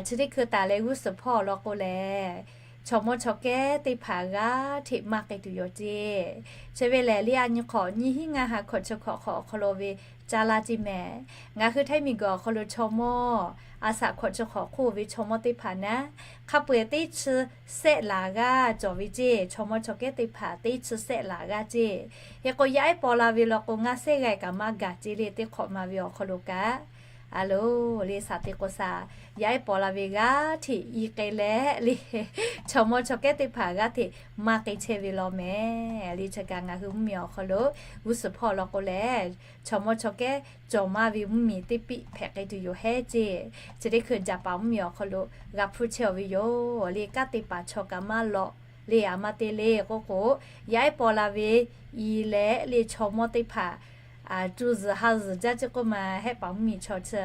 chi teˇ hkui taˍ leh g'uˇ suhˍ hpawˇ awˬ lawn k'o lehˬ, chaw mawˇ chaw kehˉ teˇ hpaˍ g'aˇ hteꞈ maˇ k'ai tuˬ yoˬ ceˇ. Chi ve lehˬ, le a nyi hk'awꞈ nyiˇ hinˉ ngaˇ ha hkawꞈ chi hkawꞈ hk'awꞈ awˬ hk'aw lo ve caˇ laˇ ceˇ mehˍ. Ngaˬ hui Htaiˇ miˬguiˬ awˬ hk'aw lo chaw mawˇ a shaꞈ hkawꞈ chi hk'awꞈ hk'oˆ ve chaw mawˇ teˇ hpaˍ naˉ, hk'a peu-eˬ teˇ chi sehˆ laˬ g'aˇ cawˬ ve ceˇ. Chaw mawˇ chaw kehˉ teˇ hpaˍ teˇ chi sehˆ laˬ g'aˇ ceˇ. Hk'e k'o, yaˇ ehˉ paw la ve law k'o, ngaˇ sehˉ g'aˇ kaꞈ maˇ gaˬ ceˇ le. Teˇ hk'awꞈ ma ve awˬ hk'aw lo kaꞈ a loˬ le, shaˍ te k'o shaˍ, yaˇ ehˉ paw la ve g'aˇ hteꞈ i k'ai leh le, chaw mawˇ chaw kehˉ teˇ hpaˍ g'aˇ hteꞈ maˇ k'ai chehˇ ve law mehˍ. Le chi kaꞈ ngaˬ hui mvuhˇmiˬ awˬ hk'aw lo g'uˇ suhˍ hpawˇ awˬ lawn k'o lehˬ, chaw mawˇ chaw kehˉ cawˬ maˇ ve mvuhˇmiˬ teˇ piˆ hpehꞈ k'ai tuˬ yoˬ hehˉ ceˇ. Chi teˇ hkui Jaˍpaˍ mvuhˇmiˬ awˬ hk'aw lo g'a hpuˇ chehˇ-aˬ ve yoˬ le. Kanˉ te paˍ chaw kaꞈ maˇ lawꞈ le. A ma te le k'oˆ k'o, yaˇ ehˉ paw la ve i leh le chaw mawˇ teˇ hpaˍ cuˇ zuhˬ ha zuhˬ jaˇ ceˇ k'oˆ ma, hehˆ paˍ mvuhˇmiˬ chaw chi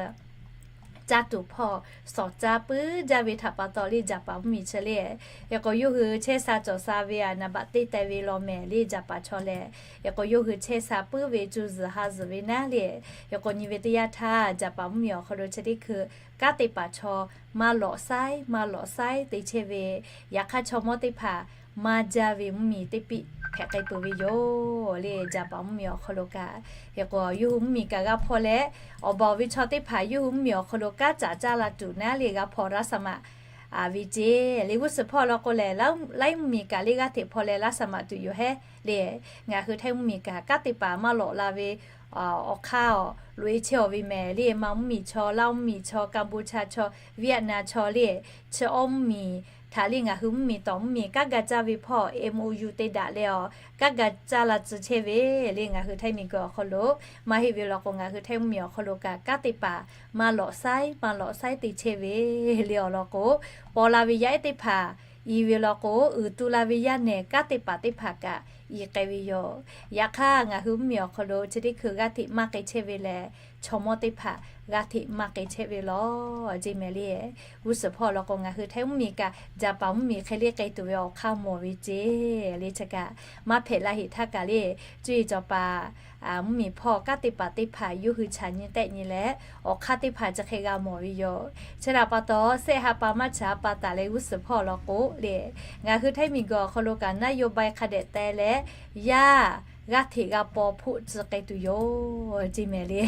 caˇ tuˬ hpawˇ shawˍ caˇ puiˉ jaˇ ve htaꞈ pa taw le, Jaˍpaˍ mvuhˇmiˬ chi le. Hk'e k'o, yawˇ hui chehˇ sha cawˬ sha ve aꞈ naˍ baꞈ teˇ teh ve law mehˍ le, Jaˍpaˍ chaw lehˬ. Hk'e k'o, yawˇ hui chehˇ sha puiˉ ve cuˇ zuhˬ ha zuhˬ ve naˉ le. Hk'e k'o, nyi ve teˇ yanˇ htaˇ Jaˍpaˍ mvuhˇmiˬ awˬ hk'aw lo chi teˇ hkui kanˉ te paˍ chaw maˇ lawꞈ shaiˉ maˇ lawꞈ shaiˉ te chehˇ ve, yaꞈ hk'aˇ chaw mawˇ teˇ hpaˍ maˇ jaˇ ve mvuhˇmiˬ teˇ piˆ hpehꞈ k'ai peuˬ ve yoˬ le, Jaˍpaˍ mvuhˇmiˬ awˬ hk'aw lo kaꞈ. Hk'e k'o, yawˇ hui mvuhˇmiˬ kaꞈ g'a hpaw leh, awˬ baˬ awˬ ve chaw teˇ hpaˍ yawˇ hui mvuhˇmiˬ awˬ hk'aw lo kanˉ caˍ caˇ la tuˬ naˉ le, g'a hpaw raˇ shaˍ maꞈ ve ceˇ. Le g'uˇ suhˍ hpawˇ law k'o lehˬ, laiˉ mvuhˇmiˬ kaꞈ le g'aˇ hteꞈ hpaw leh laˇ shaˍ maꞈ tuˬ yoˬ hehˉ le. Ngaˬ hui Htaiˇ mvuhˇmiˬ kaꞈ kanˉ te paˍ maˇ lawꞈ la ve awˬ hk'aˇ loꞈ-e chehˇ-aˬ ve mehˍ le. Ma mvuhˇmiˬ chaw, Laˇ mvuhˇmiˬ chaw, Kaˍboˍ chaw, Viˉetˍnaˍ chaw le, chi awˇ mvuhˇmiˬ htaꞈ le ngaˬ hui mvuhˇmiˬ tawˍ mvuhˇmiˬ kanˉ ga caˇ ve hpawˇ M O U te daꞈ leh awˬ kanˉ ga caˇ la tcuh chehˇ ve le. Ngaˬ hui Htaiˇ miˬguiˬ awˬ hk'aw lo maˇ heˆ ve law k'o, ngaˬ hui Htaiˇ mvuhˇmiˬ awˬ hk'aw lo kaꞈ kanˉ te paˍ maˇ lawꞈ shaiˉ maˇ lawꞈ shaiˉ te chehˇ ve le. Awˬ lawn k'o, paw la ve yaˇ ehˉ teˇ hpaˍ i ve law k'o, uiˍ tu la ve yaˇ nehˬ kanˉ te paˍ teˇ hpaˍ kaꞈ i k'ai ve yoˬ. Yaꞈ hk'aˇ, ngaˬ hui mvuhˇmiˬ awˬ hk'aw lo chi teˇ hkui g'aˇ hteꞈ maˇ k'ai chehˇ ve lehˬ, chaw mawˇ teˇ hpaˍ g'aˇ hteꞈ maˇ k'ai chehˇ ve law ceˇ mehˍ le. G'uˇ suhˍ hpawˇ law k'o, ngaˬ hui Htaiˇ mvuhˇmiˬ kaꞈ Jaˍpaˍ mvuhˇmiˬ hk'e le k'ai tuˬ ve awˬ hk'aˇ mawˬ ve ceˇ le. Chi kaꞈ maˇ hpehꞈ la heꞈ htaˇ kaꞈ le, cuˇ yiˍ cawˬ paˍ mvuhˇmiˬ hpawˇ kanˉ te paˍ teˇ hpaˍ yawˇ hui chaꞈ nyi tehˆ nyi leh, awˬ hk'aˇ teˇ hpaˍ chi hk'e g'a mawˬ ve yoˬ. Chi htaꞈ pa taw, sehˆ ha pa maˇ chaꞈ ha pa taˍ leh g'uˇ suhˍ hpawˇ law k'o le, ngaˬ hui Htaiˇ miˬguiˬ awˬ hk'aw lo kaꞈ naˉ yoˬ bai hk'a dehꞈ teh leh, yaˇ g'aˇ hteꞈ g'a paw hpoˆ tcuh k'ai tuˬ yoˬ ceˇ mehˍ le.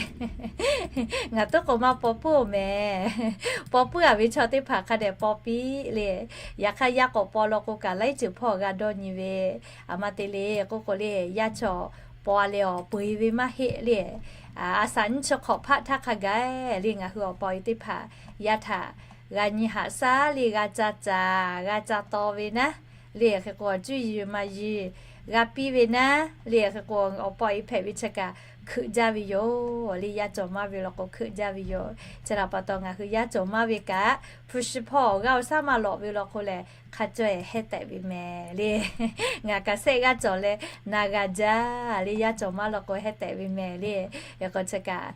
Ngaˬ tuˉ k'o maˇ paw puiˉ-oˬ mehˍ. Paw puiˉ-a ve chaw teˇ hpaˍ hk'a dehꞈ paw piˇ le. Yaꞈ hk'aˇ, yaˇ k'awꞈ paw law k'o kaꞈ laiˉ ceuˬ hpawˇ g'a dawˇ nyi ve. A ma te le k'oˆ k'o le, yaˇ cawˬ paw-a leh awˬ peu-e ve maˇ heˆ le. A shaꞈ nyiˇ chi hk'awꞈ hpaˆ htaˇ hk'a gaˬ le, ngaˬ hui awˬ paw-e teˇ hpaˍ yaˇ htaꞈ g'a nyi haꞈ shaˉ le, g'a ca caˍ g'a ca taw ve naˉ le. Hk'e k'o, cuˇ yiˍ ma yiˍ g'a piˇ ve naˉ le. Hk'e k'o, awˬ paw-e hpehꞈ ve chi kaꞈ hkeuꞈ jaˇ ve yoˬ le. Yaˇ cawˬ maˇ ve law k'o hkeuꞈ jaˇ ve yoˬ. Chi htaꞈ pa taw, ngaˬ hui yaˇ cawˬ maˇ ve kaꞈ hpu shi hpawˇ awˬ g'aˇ awˬ shaˉ maˇ lawꞈ ve law k'o lehˬ, hk'a caweh hehˉ tehꞈ ve mehˍ le. Ngaˬ kaꞈ sehˆ g'aˇ cawˬ leh na g'a jaˇ le. Yaˇ cawˬ maˇ law k'o hehˉ tehꞈ ve mehˍ le. Hk'e k'o chi kaꞈ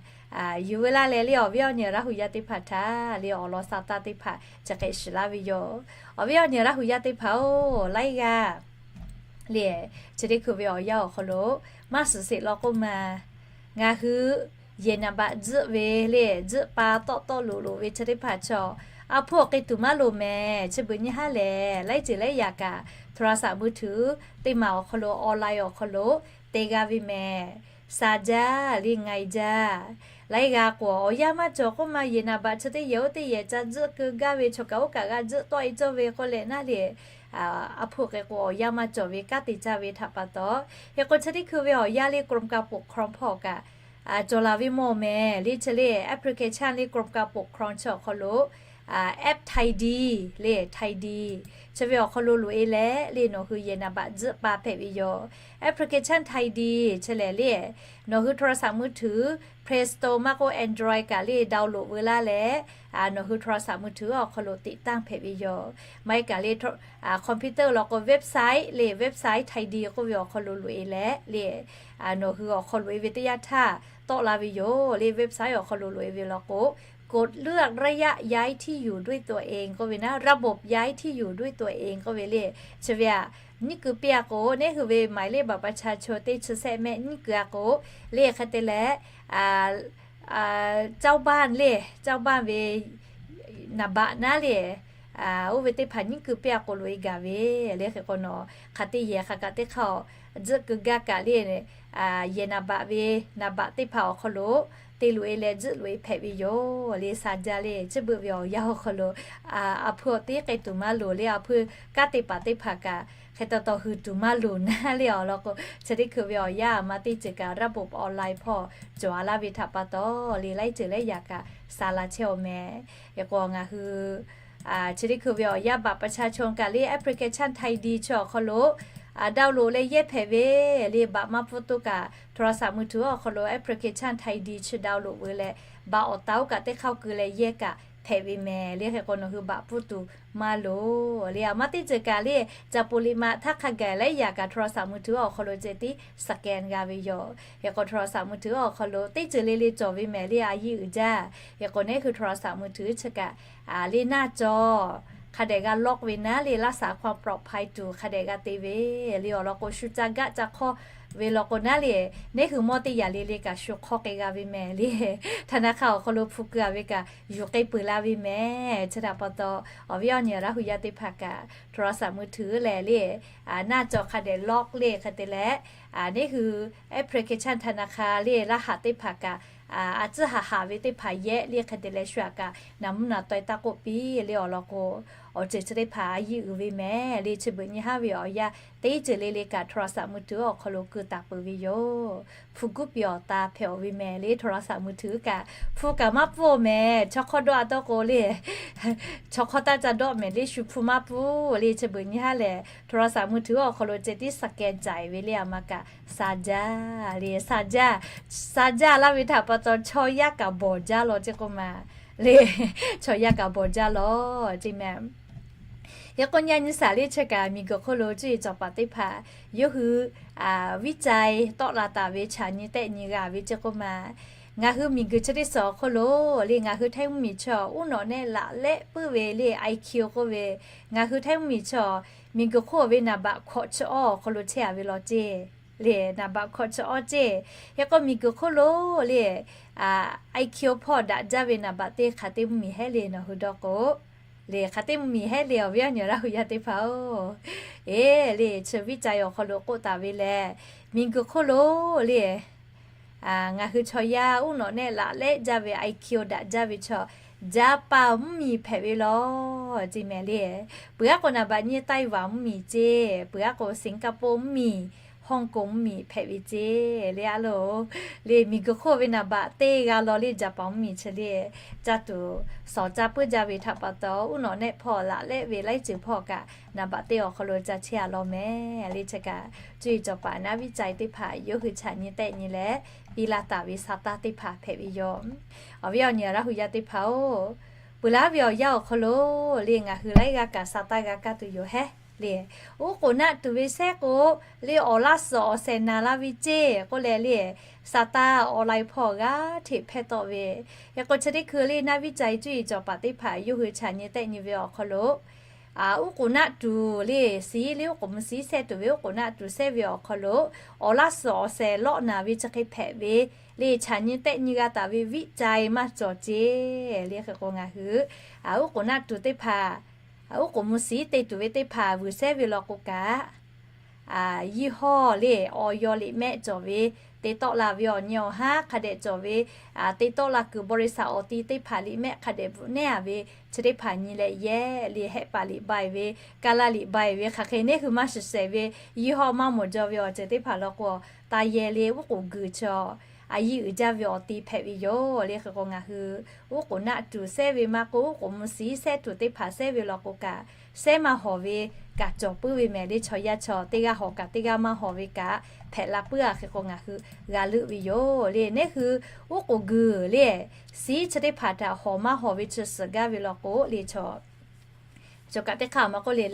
yuˬ veu laˇ leh le, awˬ viˉ awˬ nyi Laˇ huˍ yaˇ teˇ hpaˍ htaꞈ le awˬ lawn sa taˇ teˇ hpaˍ chi hk'e shiˍ laˇ ve yoˬ. Awˬ viˉ awˬ nyi Laˇ huˍ yaˇ teˇ hpaˍ-oˬ, laiˉ g'aˇ le, chi teˇ hkui ve awˬ yanˇ awˬ hk'aw lo maˇ shiˍ sheˍ law k'oˆ ma, ngaˬ hui yehˬ naˍ baꞈ tzuhˆ ve le, tzuhˆ pa tawˆ tawˆ loꞈ loꞈ ve chi teˇ hpaˍ chaw, a hpuˇ awˬ k'ai tuˬ maˇ loˍ mehˍ. Chi beuꞈ nyiˇ haˉ lehˬ, laiˉ ceuˬ laiˉ yaꞈ kaꞈ โทรศัพท์มือถือ teˇ maˬ awˬ hk'aw lo, online awˬ hk'aw lo te g'a ve mehˍ. Sha jaˇ le, ngai jaˇ. Laiˉ g'aˇ k'o, awˬ yanˇ maˇ cawˬ k'oˆ ma, yehˬ naˍ baꞈ chi teˇ yehˬ oˇ teˇ yehˬ ca tzuhˆ keu gaˇ ve, chaw kaꞈ oˇ kaꞈ g'a tzuhˆ tawˆ-e cawˇ ve k'oˆ leh naˉ le. A hpuˇ k'ai k'o, awˬ yanˇ maˇ cawˬ ve kanˉ te caˇ ve htaꞈ pa taw, hk'e k'o chi teˇ hkui ve awˬ yanˇ le กรมการปกครอง hpawˇ kaꞈ cawˬ laˬ ve mawˬ mehˍ le. Chi le application le กรมการปกครอง chi awˬ hk'aw lo app Tidy le, Tidy chi ve awˬ hk'aw lo loꞈ-e leh le, nawˬ hui yehˬ naˍ baꞈ tzuhˆ pa hpehꞈ ve yoˬ. Application Tidy chi lehˬ le, nawˬ hui โทรศัพท์มือถือ Play Store maˇ k'oˆ Android kaꞈ le download veu laˇ leh, nawˬ hui โทรศัพท์มือถือ awˬ hk'aw lo ติดตั้ง hpehꞈ ve yoˬ. Maˇ heˆ kaꞈ le computer law k'o website le, website Tidy k'oˆ ve awˬ hk'aw lo loꞈ-e leh le, nawˬ hui awˬ hk'aw loꞈ-e ve teˇ yanˇ htaˇ tawˆ la ve yoˬ le. Website awˬ hk'aw lo loꞈ-e ve law k'o, กดเลือกระยะย้ายที่อยู่ด้วยตัวเอง k'oˆ ve naˉ, ระบบย้ายที่อยู่ด้วยตัวเอง k'oˆ ve le. Chi ve aꞈ, nyiˇ kuiˬ piˇ a k'o, neˉ hui ve หมายเลขบัตรประชาชน teˇ chi sehˆ mehˆ nyiˇ kuiˬ a k'o, le hk'e te leh, เจ้าบ้าน le, เจ้าบ้าน ve naˍ baꞈ naˉ le, oˇ ve teˇ hpaˍ nyiˇ kuiˬ piˇ a k'o loꞈ e gaˬ ve le. Hk'e k'o nawˬ hk'aˬ te yehˬ hk'aˬ kaꞈ teˇ hk'aˇ awˬ tzuhˆ keu gaˇ kaꞈ le, yehˬ naˍ baꞈ ve naˍ baꞈ teˇ hpaˍ awˬ hk'aw lo te loꞈ e leh tzuhˆ loꞈ e hpehꞈ ve yoˬ le. Sha jaˇ le, chi beuꞈ ve awˬ yanˇ awˬ hk'aw lo a hpuiˇ awˬ teˉ k'ai tuˬ maˇ loˍ le, a hpuiˇ kanˉ te paˍ teˇ hpaˍ kaꞈ hk'e taw taw hui tuˬ maˇ loˍ naˉ le awˬ lawn k'o, chi teˇ hkui ve awˬ yanˇ a ma teˇ ceuˬ kaꞈ ระบบออนไลน์ hpawˇ cawˬ a laˇ ve htaꞈ pa taw le, laiˉ ceuˬ laiˉ yaꞈ kaꞈ sha la chehˇ awˬ meh. Hk'e k'o ngaˬ hui chi teˇ hkui ve awˬ yanˇ บัตรประชาชน kaꞈ le application ไทยดี chi awˬ hk'aw lo download leh yehˇ hpehꞈ ve le. Baꞈ maˇ pfuhˇ toˇ kaꞈ โทรศัพท์มือถือ awˬ hk'aw lo application ไทยดี chi download ve leh, baꞈ awˬ taˍ oˇ kaꞈ teˇ hk'aˇ keu leh yehˇ kaꞈ hpehꞈ ve meh le. Hk'e k'o nawˬ hui baꞈ pfuhˇ tuˬ maˇ loˍ le. A ma teˇ ceuˬ kaꞈ le, caˍ poˍ liꞈ maꞈ htaˇ hk'a gaˬ laiˉ yaꞈ kaꞈ โทรศัพท์มือถือ awˬ hk'aw lo ceh tiˉ scan g'a ve yoˬ. Hk'e k'o โทรศัพท์มือถือ awˬ hk'aw lo teˇ ceuˬ le le cawˬ ve meh le, a yiˇ uiˍ jaˇ. Hk'e k'o neˉ hui โทรศัพท์มือถือ chi kaꞈ le หน้าจอ hk'a dehꞈ g'a lock ve naˉ le, laˇ saˍ hk'aw ปลอดภัย tuˬ hk'a dehꞈ g'a te ve le. Awˬ lawn k'o shu ca gaˆ ca hk'awˇ ve law k'o naˉ le, neˉ hui mawˇ teˇ yaꞈ le le kaꞈ shu hk'awˇ k'ai g'a ve meh le. ธนาคาร awˬ hk'aw lo hpu keu a ve kaꞈ yuˬ k'ai peuˬ la ve meh. Chi htaꞈ pa taw awˬ viˉ awˬ nyi Laˇ huˍ yaˇ teˇ hpaˍ kaꞈ โทรศัพท์มือถือ lehˬ le, หน้าจอ hk'a dehꞈ lock le hk'e te leh, neˉ hui application ธนาคาร le laˇ haꞈ teˇ hpaˍ kaꞈ a tcuhˉ haꞈ haꞈ ve teˇ hpaˍ yehˆ le hk'e te leh shu aꞈ kaꞈ naˍ mvuhˇ naˍ taweh taˇ k'oˆ piˇ le. Awˬ lawn k'o awˬ ceuˬ chi teˇ hpaˍ a yiˇ uiˍ ve meh le. Chi beuꞈ nyi haˉ ve awˬ yanˇ teˇ ceuˬ le le kaꞈ โทรศัพท์มือถือ awˬ hk'aw lo keu taˍ peuˬ ve yoˬ. Hpu guˉ piˇ awˬ ta hpehꞈ-oˬ ve meh le. โทรศัพท์มือถือ kaꞈ hpu kaꞈ maˇ pfuhˇ meh. Chaw hk'awˇ dawˇ a dawˇ k'o le, chaw hk'awˇ taˇ ca dawˆ meh le, shu hpu maˇ pfuhˇ le. Chi beuꞈ nyi haˉ lehˬ โทรศัพท์มือถือ awˬ hk'aw lo ceh tiˉ scan caiˍ ve le, a ma kaꞈ sha jaˇ le. Sha jaˇ, sha jaˇ laˇ ve htaꞈ pa taw chaw yaˇ kaꞈ bawˬ jaˇ law ceˇ k'oˆ ma le. Chaw yaˇ kaꞈ bawˬ jaˇ law ceˇ meh. Hk'e k'o nyi a nyi saˍ le chi kaꞈ miˬguiˬ hk'oˆ lo cuˇ yiˍ cawˬ paˍ teˇ hpaˍ yawˇ hui viˉ cai tawˆ la taˍ ve chaꞈ nyi tehˆ nyi g'a ve ceˇ k'oˆ ma. Ngaˬ hui miˬguiˬ chi teˇ suhˍ awˬ hk'oˆ lo le, ngaˬ hui Htaiˇ mvuhˇmiˬ chi uˉ nawꞈ nehˆ laꞈ lehˆ puiˉ ve le, IQ k'oˆ ve, ngaˬ hui Htaiˇ mvuhˇmiˬ chi miˬguiˬ hk'oˆ ve naˍ baꞈ hkawꞈ chi awˇ awˬ hk'aw lo chehˇ a ve law ceˇ le. Naˍ baꞈ hkawꞈ chi awˇ ceˇ. Hk'e k'o miˬguiˬ hk'oˆ lo le, IQ hpawˇ daꞈ jaˇ ve naˍ baꞈ teˇ hk'aˬ teˇ mvuhˇmiˬ hehˉ le nawˬ hui dawˇ k'o, le hk'aˬ teˇ mvuhˇmiˬ hehˉ le awˬ viˉ awˬ nyi Laˇ huˍ yaˇ teˇ hpaˍ-oˬ. Eˬ le, chi viˉ cai awˬ hk'aw lo k'oˆ taˍ ve lehˬ, miˬguiˬ hk'oˆ lo le ngaˬ hui chaw yaˇ uˉ nawꞈ nehˆ laꞈ lehˆ jaˇ ve, IQ daꞈ jaˇ ve chaw, Jaˍpaˍ mvuhˇmiˬ hpehꞈ ve law ceˇ meh le. Peuˬ aˉ k'o naˍ baꞈ nyi Taiwan mvuhˇmiˬ ceˇ, peuˬ aˉ k'o Singapore mvuhˇmiˬ, Hong Kong mvuhˇmiˬ hpehꞈ ve ceˇ le a loˬ. Le miˬguiˬ hk'oˆ ve naˍ baꞈ teˇ g'aˇ law le Jaˍpaˍ mvuhˇmiˬ chi le, caˇ tuˬ sawˍ caˇ puiˉ jaˇ ve htaꞈ pa taw uˉ nawꞈ nehˆ hpawˇ laꞈ lehˆ ve laiˉ ceuˬ hpawˇ kaꞈ naˍ baꞈ teˇ awˬ hk'aw lo ca chehˇ a law meh le. Chi kaꞈ cuˇ yiˍ cawˬ paˍ naˉ viˉ cai teˇ hpaˍ yawˇ hui chaꞈ nyi tehˆ nyi leh piˇ laˇ taˍ ve sa taˇ teˇ hpaˍ hpehꞈ ve yoˬ. Awˬ viˉ awˬ nyi Laˇ huˍ yaˇ teˇ hpaˍ-oˬ, peuˬ laˇ ve awˬ yanˇ awˬ hk'aw lo le ngaˬ hui laiˉ g'aˇ kaꞈ sa taˇ g'a kaˇ tuˬ yoˬ hehˉ le. Uˉ k'oˍ naˆ tuˬ ve sehˉ k'o le awˬ laˇ suhˍ awˬ shehˍ naˍ la ve ceˇ k'oˆ leh le, sa taˇ online hpawˇ g'aˇ hteꞈ hpehˇ tawˆ ve. Hk'e k'o chi teˇ hkui le naˉ viˉ cai cuˇ yiˍ cawˬ paˍ teˇ hpaˍ yawˇ hui chaꞈ nyi tehˆ nyi ve awˬ hk'aw lo uˉ k'oˍ naˆ tuˬ le, siˉ le uˉ k'oˍ mvuh siˉ sehˉ tuˬ ve uˉ k'oˍ naˆ tuˬ sehˉ ve awˬ hk'aw lo awˬ laˇ suhˍ awˬ shehˍ lawˆ naˍ ve chi hk'e hpehꞈ ve le, chaꞈ nyi tehˆ nyi g'a taˍ ve viˉ cai maˇ cawˬ ceˇ le. Hk'e k'o ngaˬ hui uˉ k'oˍ naˆ tuˬ teˇ hpaˍ, uˉ k'oˍ mvuh siˉ te tuˬ ve teˇ hpaˍ vuiˬ sehˉ ve law k'o kaꞈ, ยี่ห้อ le awˬ yaw liꞈ mehˆ cawˬ ve, te tawˆ la ve awˬ nyi awˬ haˉ hk'a dehꞈ cawˬ ve, te tawˆ la kuiˬ บริษัท awˬ ti teˇ hpaˍ liꞈ mehˆ hk'a dehꞈ bvuhꞈ nehˉ a ve chi teˇ hpaˍ nyi leh yehˉ le, hehˆ paˍ liꞈ bai ve, kaˇ laˇ liꞈ bai ve, hk'aˬ hk'e neˉ hui maˇ shiˍ shehˍ ve ยี่ห้อ maˇ mawˬ jaw ve awˬ ceuˬ teˇ hpaˍ law k'o, taˇ yehˬ le uˉ k'oˍ guiˬ chi a yiˇ uiˍ jaˇ ve awˬ ti hpehꞈ ve yoˬ le. Hk'e k'o ngaˬ hui uˉ k'oˍ naˆ tuˬ sehˉ ve maˇ k'oˆ, uˉ k'oˍ mvuh siˉ sehˉ tuˬ teˇ hpaˍ sehˉ ve law k'o kaꞈ, sehˉ maˇ hawˍ ve kaꞈ cawˬ puiˉ ve mehˍ le. Chaw yaˇ chaw teˇ g'aˇ hawˍ kaꞈ teˇ g'aˇ maˇ hawˍ ve kaꞈ hpehꞈ la puiˉ a. Hk'e k'o ngaˬ hui g'a leuˆ ve yoˬ le. Neˉ hui uˉ k'oˍ guiˬ le siˉ chi teˇ hpaˍ htaꞈ hawˍ maˇ hawˍ ve chi suhˍ gaˇ ve law k'o le, chaw kaꞈ teˇ hk'aˇ a ma k'oˆ le,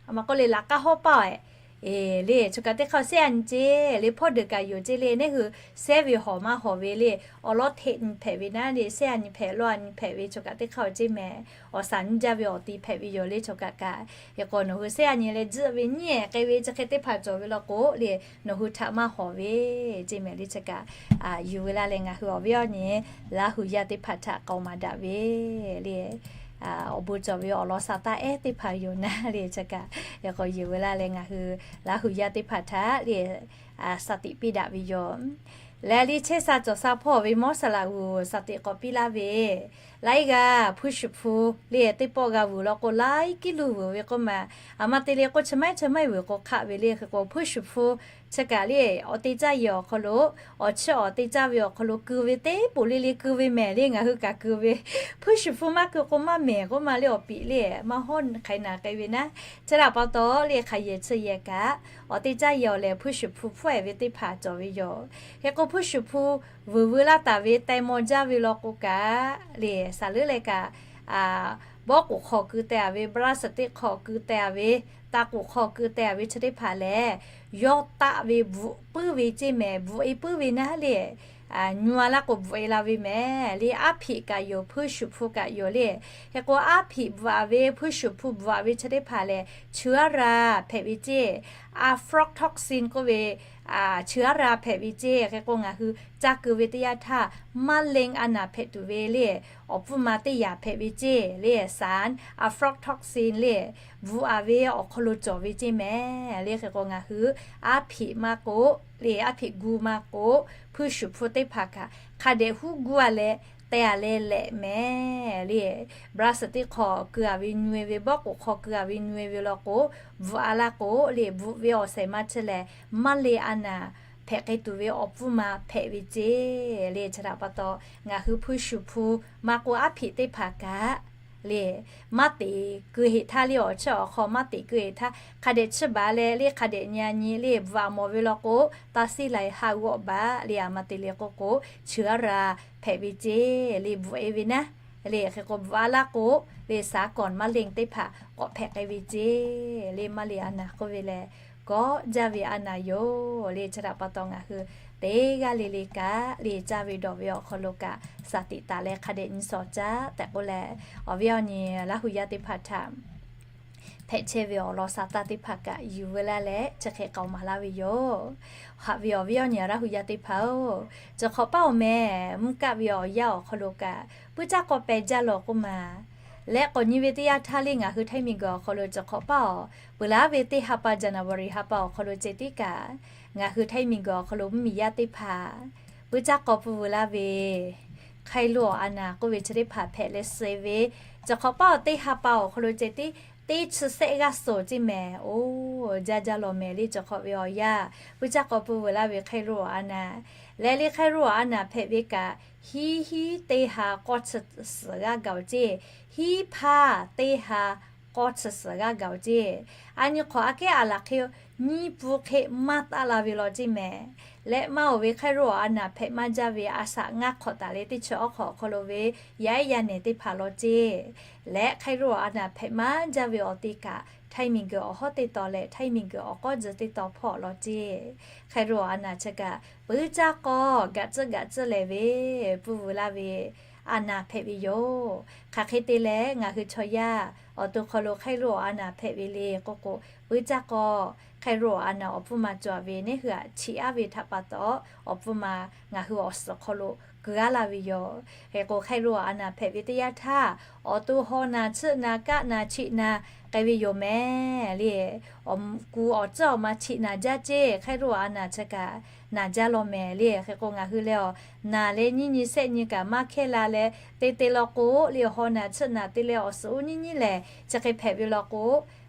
a ma k'oˆ le laꞈ k'aˇ hawˉ paˇ-e Eˬ le, choˬ kaꞈ teˇ hk'aˇ shehˆ a nyi ceˇ le, hpawˇ deuˬ kaꞈ yoˬ ceˇ le, neˇ hui shehˆ ve hawˬ maˇ hawˬ ve le, awˬ lawˉ hteꞈ nyi hpehꞈ ve naˉ le, shehˆ a nyi hpehꞈ lawˇ a nyi hpehꞈ ve choˬ kaꞈ teˇ hk'aˇ ceˇ mehˍ. Awˬ shaˍ nyi jaˇ ve awˬ ti hpehꞈ ve yoˬ le choˬ kaꞈ kaꞈ. Hk'e k'o nawˬ hui shehˆ a nyi leh jiˆ ve nyiˉ k'ai ve chi hk'e teˇ hpaˍ cawˬ ve law k'o le, nawˬ hui htaꞈ maˇ hawˬ ve ceˇ mehˍ le choˬ kaꞈ yuˬ ve laˇ leh ngaˬ hui awˬ viˉ awˬ nyi Laˇ hu yaˇ teˇ hpaˍ htaꞈ k'aoˍ maˍ daꞈ ve le. Awˬ bon cawˬ ve awˬ lawn sha taˇ ehˉ teˇ hpaˍ yoˬ naˉ le choˬ kaꞈ, hk'e k'o yuˬ ve laˇ leh ngaˬ hui Laˇ hu yaˇ teˇ hpaˍ htaꞈ le shaˍ tiꞈ piˇ daꞈ ve yoˬ. Leh le chehˇ sha cawˬ sha hpawˇ ve mawˇ saˍ laꞈ g'uˬ shaˍ tiꞈ k'awꞈ piˇ laˇ ve, laiˉ g'aˇ hpuiˇ shuˍ hpu le teˇ pawˆ g'a vuiˬ law k'o laiˉ kiˉ luˬ vuiˬ ve k'oˆ ma. Aˬ ma te le k'o chi maiˉ chi maiˉ vuiˬ k'o hk'aˆ ve le. Hk'e k'o hpuiˇ shuˍ hpu chi kaꞈ le awˬ te caˇ yehˬ awˬ hk'aw lo, awˬ chiˇ awˬ te caˇ ve awˬ hk'aw lo keu ve teˇ poˬ le le keu ve mehˍ le, ngaˬ hui kaꞈ keu ve. Hpuiˇ shuˍ hpu maˇ keu k'o maˇ mehˍ k'oˆ ma le, awˬ piˍ le maˇ hawˉ hk'ai naˍ k'ai ve naˉ. Chi htaꞈ pa taw le hk'aˬ yehˬ chi yehˬ kaꞈ, awˬ te caˇ yehˬ awˬ lehˬ hpuiˇ shuˍ hpu hpfuhˆ ehˍ ve teˇ hpaˍ cawˬ ve yoˬ. Hk'e k'o hpuiˇ shuˍ hpu vuiˬ veu laˇ taˍ ve teh maw jaˇ ve law k'o kaꞈ le, saˍ leuˉ leh kaꞈ bawˉ k'oˍ hk'aw keu teh a ve, bra saˍ teˇ hk'aw keu teh a ve, ta k'oˍ hk'aw keu teh a ve chi teˇ hpaˍ lehˬ, yawˇ taˆ ve bvuhꞈ puiˉ ve ceˇ mehˍ, bvuhꞈ e puiˉ ve naˉ le. Nyu a laˇ k'o bvuhꞈ e la ve mehˍ le. Aˉ hpiꞈ kaꞈ yoˬ, hpuiˇ shuˍ hpu kaꞈ yoˬ le. Hk'e k'o aˉ hpiꞈ bvuhꞈ a ve, hpuiˇ shuˍ hpu bvuhꞈ a ve chi teˇ hpaˍ lehˬ, เชื้อรา hpehꞈ ve ceˇ, aflatoxin k'oˆ ve เชื้อรา hpehꞈ ve ceˇ. Hk'e k'o ngaˬ hui caˇ keu ve teˇ yanˇ htaˇ มะเร็ง a naˍ hpehꞈ tuˬ ve le, awˬ pfuhˇ ma teˇ yanˇ hpehꞈ ve ceˇ le, สาร aflatoxin le, bvuhꞈ a ve awˬ hk'aw lo cawˬ ve ceˇ mehˍ le. Hk'e k'o ngaˬ hui aˉ hpiꞈ maˇ k'o le, aˉ hpiꞈ gu maˇ k'o, hpuiˇ shuˍ hpu teˇ hpaˍ kaꞈ hk'a dehꞈ huˉ gu a leh teh a leh lehꞈ mehˍ le. Bra saˍ teˇ hk'aw keu a ve nyu e ve, bawˉ k'oˍ hk'aw keu a ve nyu e ve law k'o, bvuhꞈ a laˇ k'o le, bvuhꞈ ve awˬ shehˍ ma chi lehˬ มะเร็ง a naˍ hpehꞈ k'ai tuˬ ve awˬ pfuhˇ ma hpehꞈ ve ceˇ le. Chi htaꞈ pa taw ngaˬ hui hpuiˇ shuˍ hpu maˇ k'o aˉ hpiꞈ teˇ hpaˍ kaꞈ le, maˇ teꞈ keu heˍ htaˇ le, awˬ chiˇ awˬ hk'aw maˇ teꞈ keu heˍ htaˇ hk'a dehꞈ chiˇ baˬ leh le, hk'a dehꞈ nyi a nyi le bvuhꞈ a mawˬ ve law k'o, ตัดสินใจ haꞈ g'awˆ baˬ le. Aˬ ma te le k'oˆ k'o เชื้อรา hpehꞈ ve ceˇ le, bvuhꞈ e ve naˉ le. Hk'e k'o bvuhꞈ a laˇ k'o le, สารก่อมะเร็ง teˇ hpaˍ k'awꞈ hpehꞈ k'ai ve ceˇ le. มะเร็ง a naˍ k'oˆ ve lehˬ kawˆ jaˇ ve a naˍ yoˬ le. Chi htaꞈ pa taw ngaˬ hui teˇ g'aˇ le le kaꞈ le caˇ ve dawˬ ve awˬ hk'aw lo kaꞈ shaˍ tiꞈ taˍ leh hk'a dehꞈ nyi shawˍ caˇ tehꞈ k'oˆ leh, awˬ viˉ awˬ nyi Laˇ hu yaˇ teˇ hpaˍ htaꞈ hpehꞈ chehˇ ve awˬ lawn sha taˇ teˇ hpaˍ kaꞈ yuˬ veu laˇ leh chi hk'e k'aoˍ maˍ laˇ ve yoˬ. Haꞈ ve awˬ viˉ awˬ nyi Laˇ hu yaˇ teˇ hpaˍ-oˬ, cawˬ hk'awꞈ paˇ awˬ meh mvuhˇ kaˆ ve awˬ yanˇ awˬ hk'aw lo kaꞈ puiˉ caˇ k'aw peh jaˇ lawˬ k'oˆ ma. Leh k'awꞈ nyi ve teˇ yanˇ htaˇ le ngaˬ hui htaiˇ miˬ guiˬ awˬ hk'aw lo cawˬ hk'awꞈ paˇ awˬ peuˬ laˇ ve teˇ ha pa January ha pa awˬ hk'aw lo ceh tiˉ kaꞈ, ngaˬ hui htaiˇ miˬ guiˬ awˬ hk'aw lo mvuhˇmiˬ yaˇ teˇ hpaˍ puiˉ caˇ k'aw pfuhˇ veu laˇ ve ไข้หวัด a naˍ k'oˆ ve chi teˇ hpaˍ hpehꞈ leh suh ve, cawˬ hk'awꞈ paˇ awˬ teˇ ha pa awˬ hk'aw lo ceh tiˉ teˇ chi sehˆ g'aˇ suhˍ ceˇ mehˍ. Oˬ, jaˇ jaˇ lawˬ mehˍ le cawˬ hk'awꞈ ve awˬ yanˇ puiˉ caˇ k'aw pfuhˇ veu laˇ ve ไข้หวัด a naˍ. Leh le ไข้หวัด a naˍ hpehꞈ ve kaꞈ, hiˉ hiˉ teˇ ha k'awˇ chi suhˍ g'aˇ gaˬ-oˬ ceˇ, hiˉ hpaˇ teˇ ha k'awˇ chi suhˍ g'aˇ gaˬ-oˬ ceˇ. A nyi hk'awꞈ aꞈ kehˉ a laˬ hk'e nyiˇ pfuhˇ hk'e maˇ taˆ la ve law ceˇ mehˍ. Leh maˇ oˬ ve ไข้หวัด a naˍ hpehꞈ maˇ jaˇ ve a shaꞈ ngaˇ hk'awꞈ taˍ leh teˇ chi awˉ hk'awꞈ awˬ hk'aw lo ve yaˇ ehˉ yaˇ nehˬ teˇ hpaˍ law ceˇ. Leh ไข้หวัด a naˍ hpehꞈ maˇ jaˇ ve awˬ te kaꞈ htaiˇ miˬ guiˬ awˬ hawˉ teˇ taw leh htaiˇ miˬ guiˬ awˬ k'awˇ tzuhˬ teˇ taw hpawˇ law ceˇ. ไข้หวัด a naˍ chi kaꞈ puiˉ caˇ k'aw gaꞈ tcuhˆ gaꞈ tcuhˆ lehˍ ve pfuhˇ veu laˇ ve a naˍ hpehꞈ ve yoˬ. Hk'aˬ hk'e te leh ngaˬ hui chaw yaˇ awˬ to hk'aw lo ไข้หวัด a naˍ hpehꞈ ve le k'oˆ k'o, puiˉ caˇ k'aw ไข้หวัด a naˍ awˬ pfuhˇ ma cawˬ ve neˇ hui aꞈ chiꞈ aˉ ve htaꞈ pa taw, awˬ pfuhˇ ma ngaˬ hui awˬ suhˍ hk'aw lo keu aˉ la ve yoˬ. Hk'e k'o ไข้หวัด a naˍ hpehꞈ ve teˇ yanˇ htaˇ, awˬ to haw naˍ, chiˆ naˍ, kaˆ naˍ, chiꞈ naˍ k'ai ve yoˬ mehˍ le. Awˬ ku awˬ tcuhˉ awˬ ma chiꞈ naˍ jaˇ ceˇ, ไข้หวัด a naˍ chi kaꞈ naˍ jaˇ lawˬ mehˍ le. Hk'e k'o ngaˬ hui leh awˬ naˍ leh nyiˇ nyi sehˆ nyi kaꞈ maˇ hkehˇ la leh te te law k'o le, haw naˍ chiˆ naˍ te leh awˬ suhˍ uˉ nyiˇ nyiˇ lehˬ chi hk'e hpehꞈ ve law k'o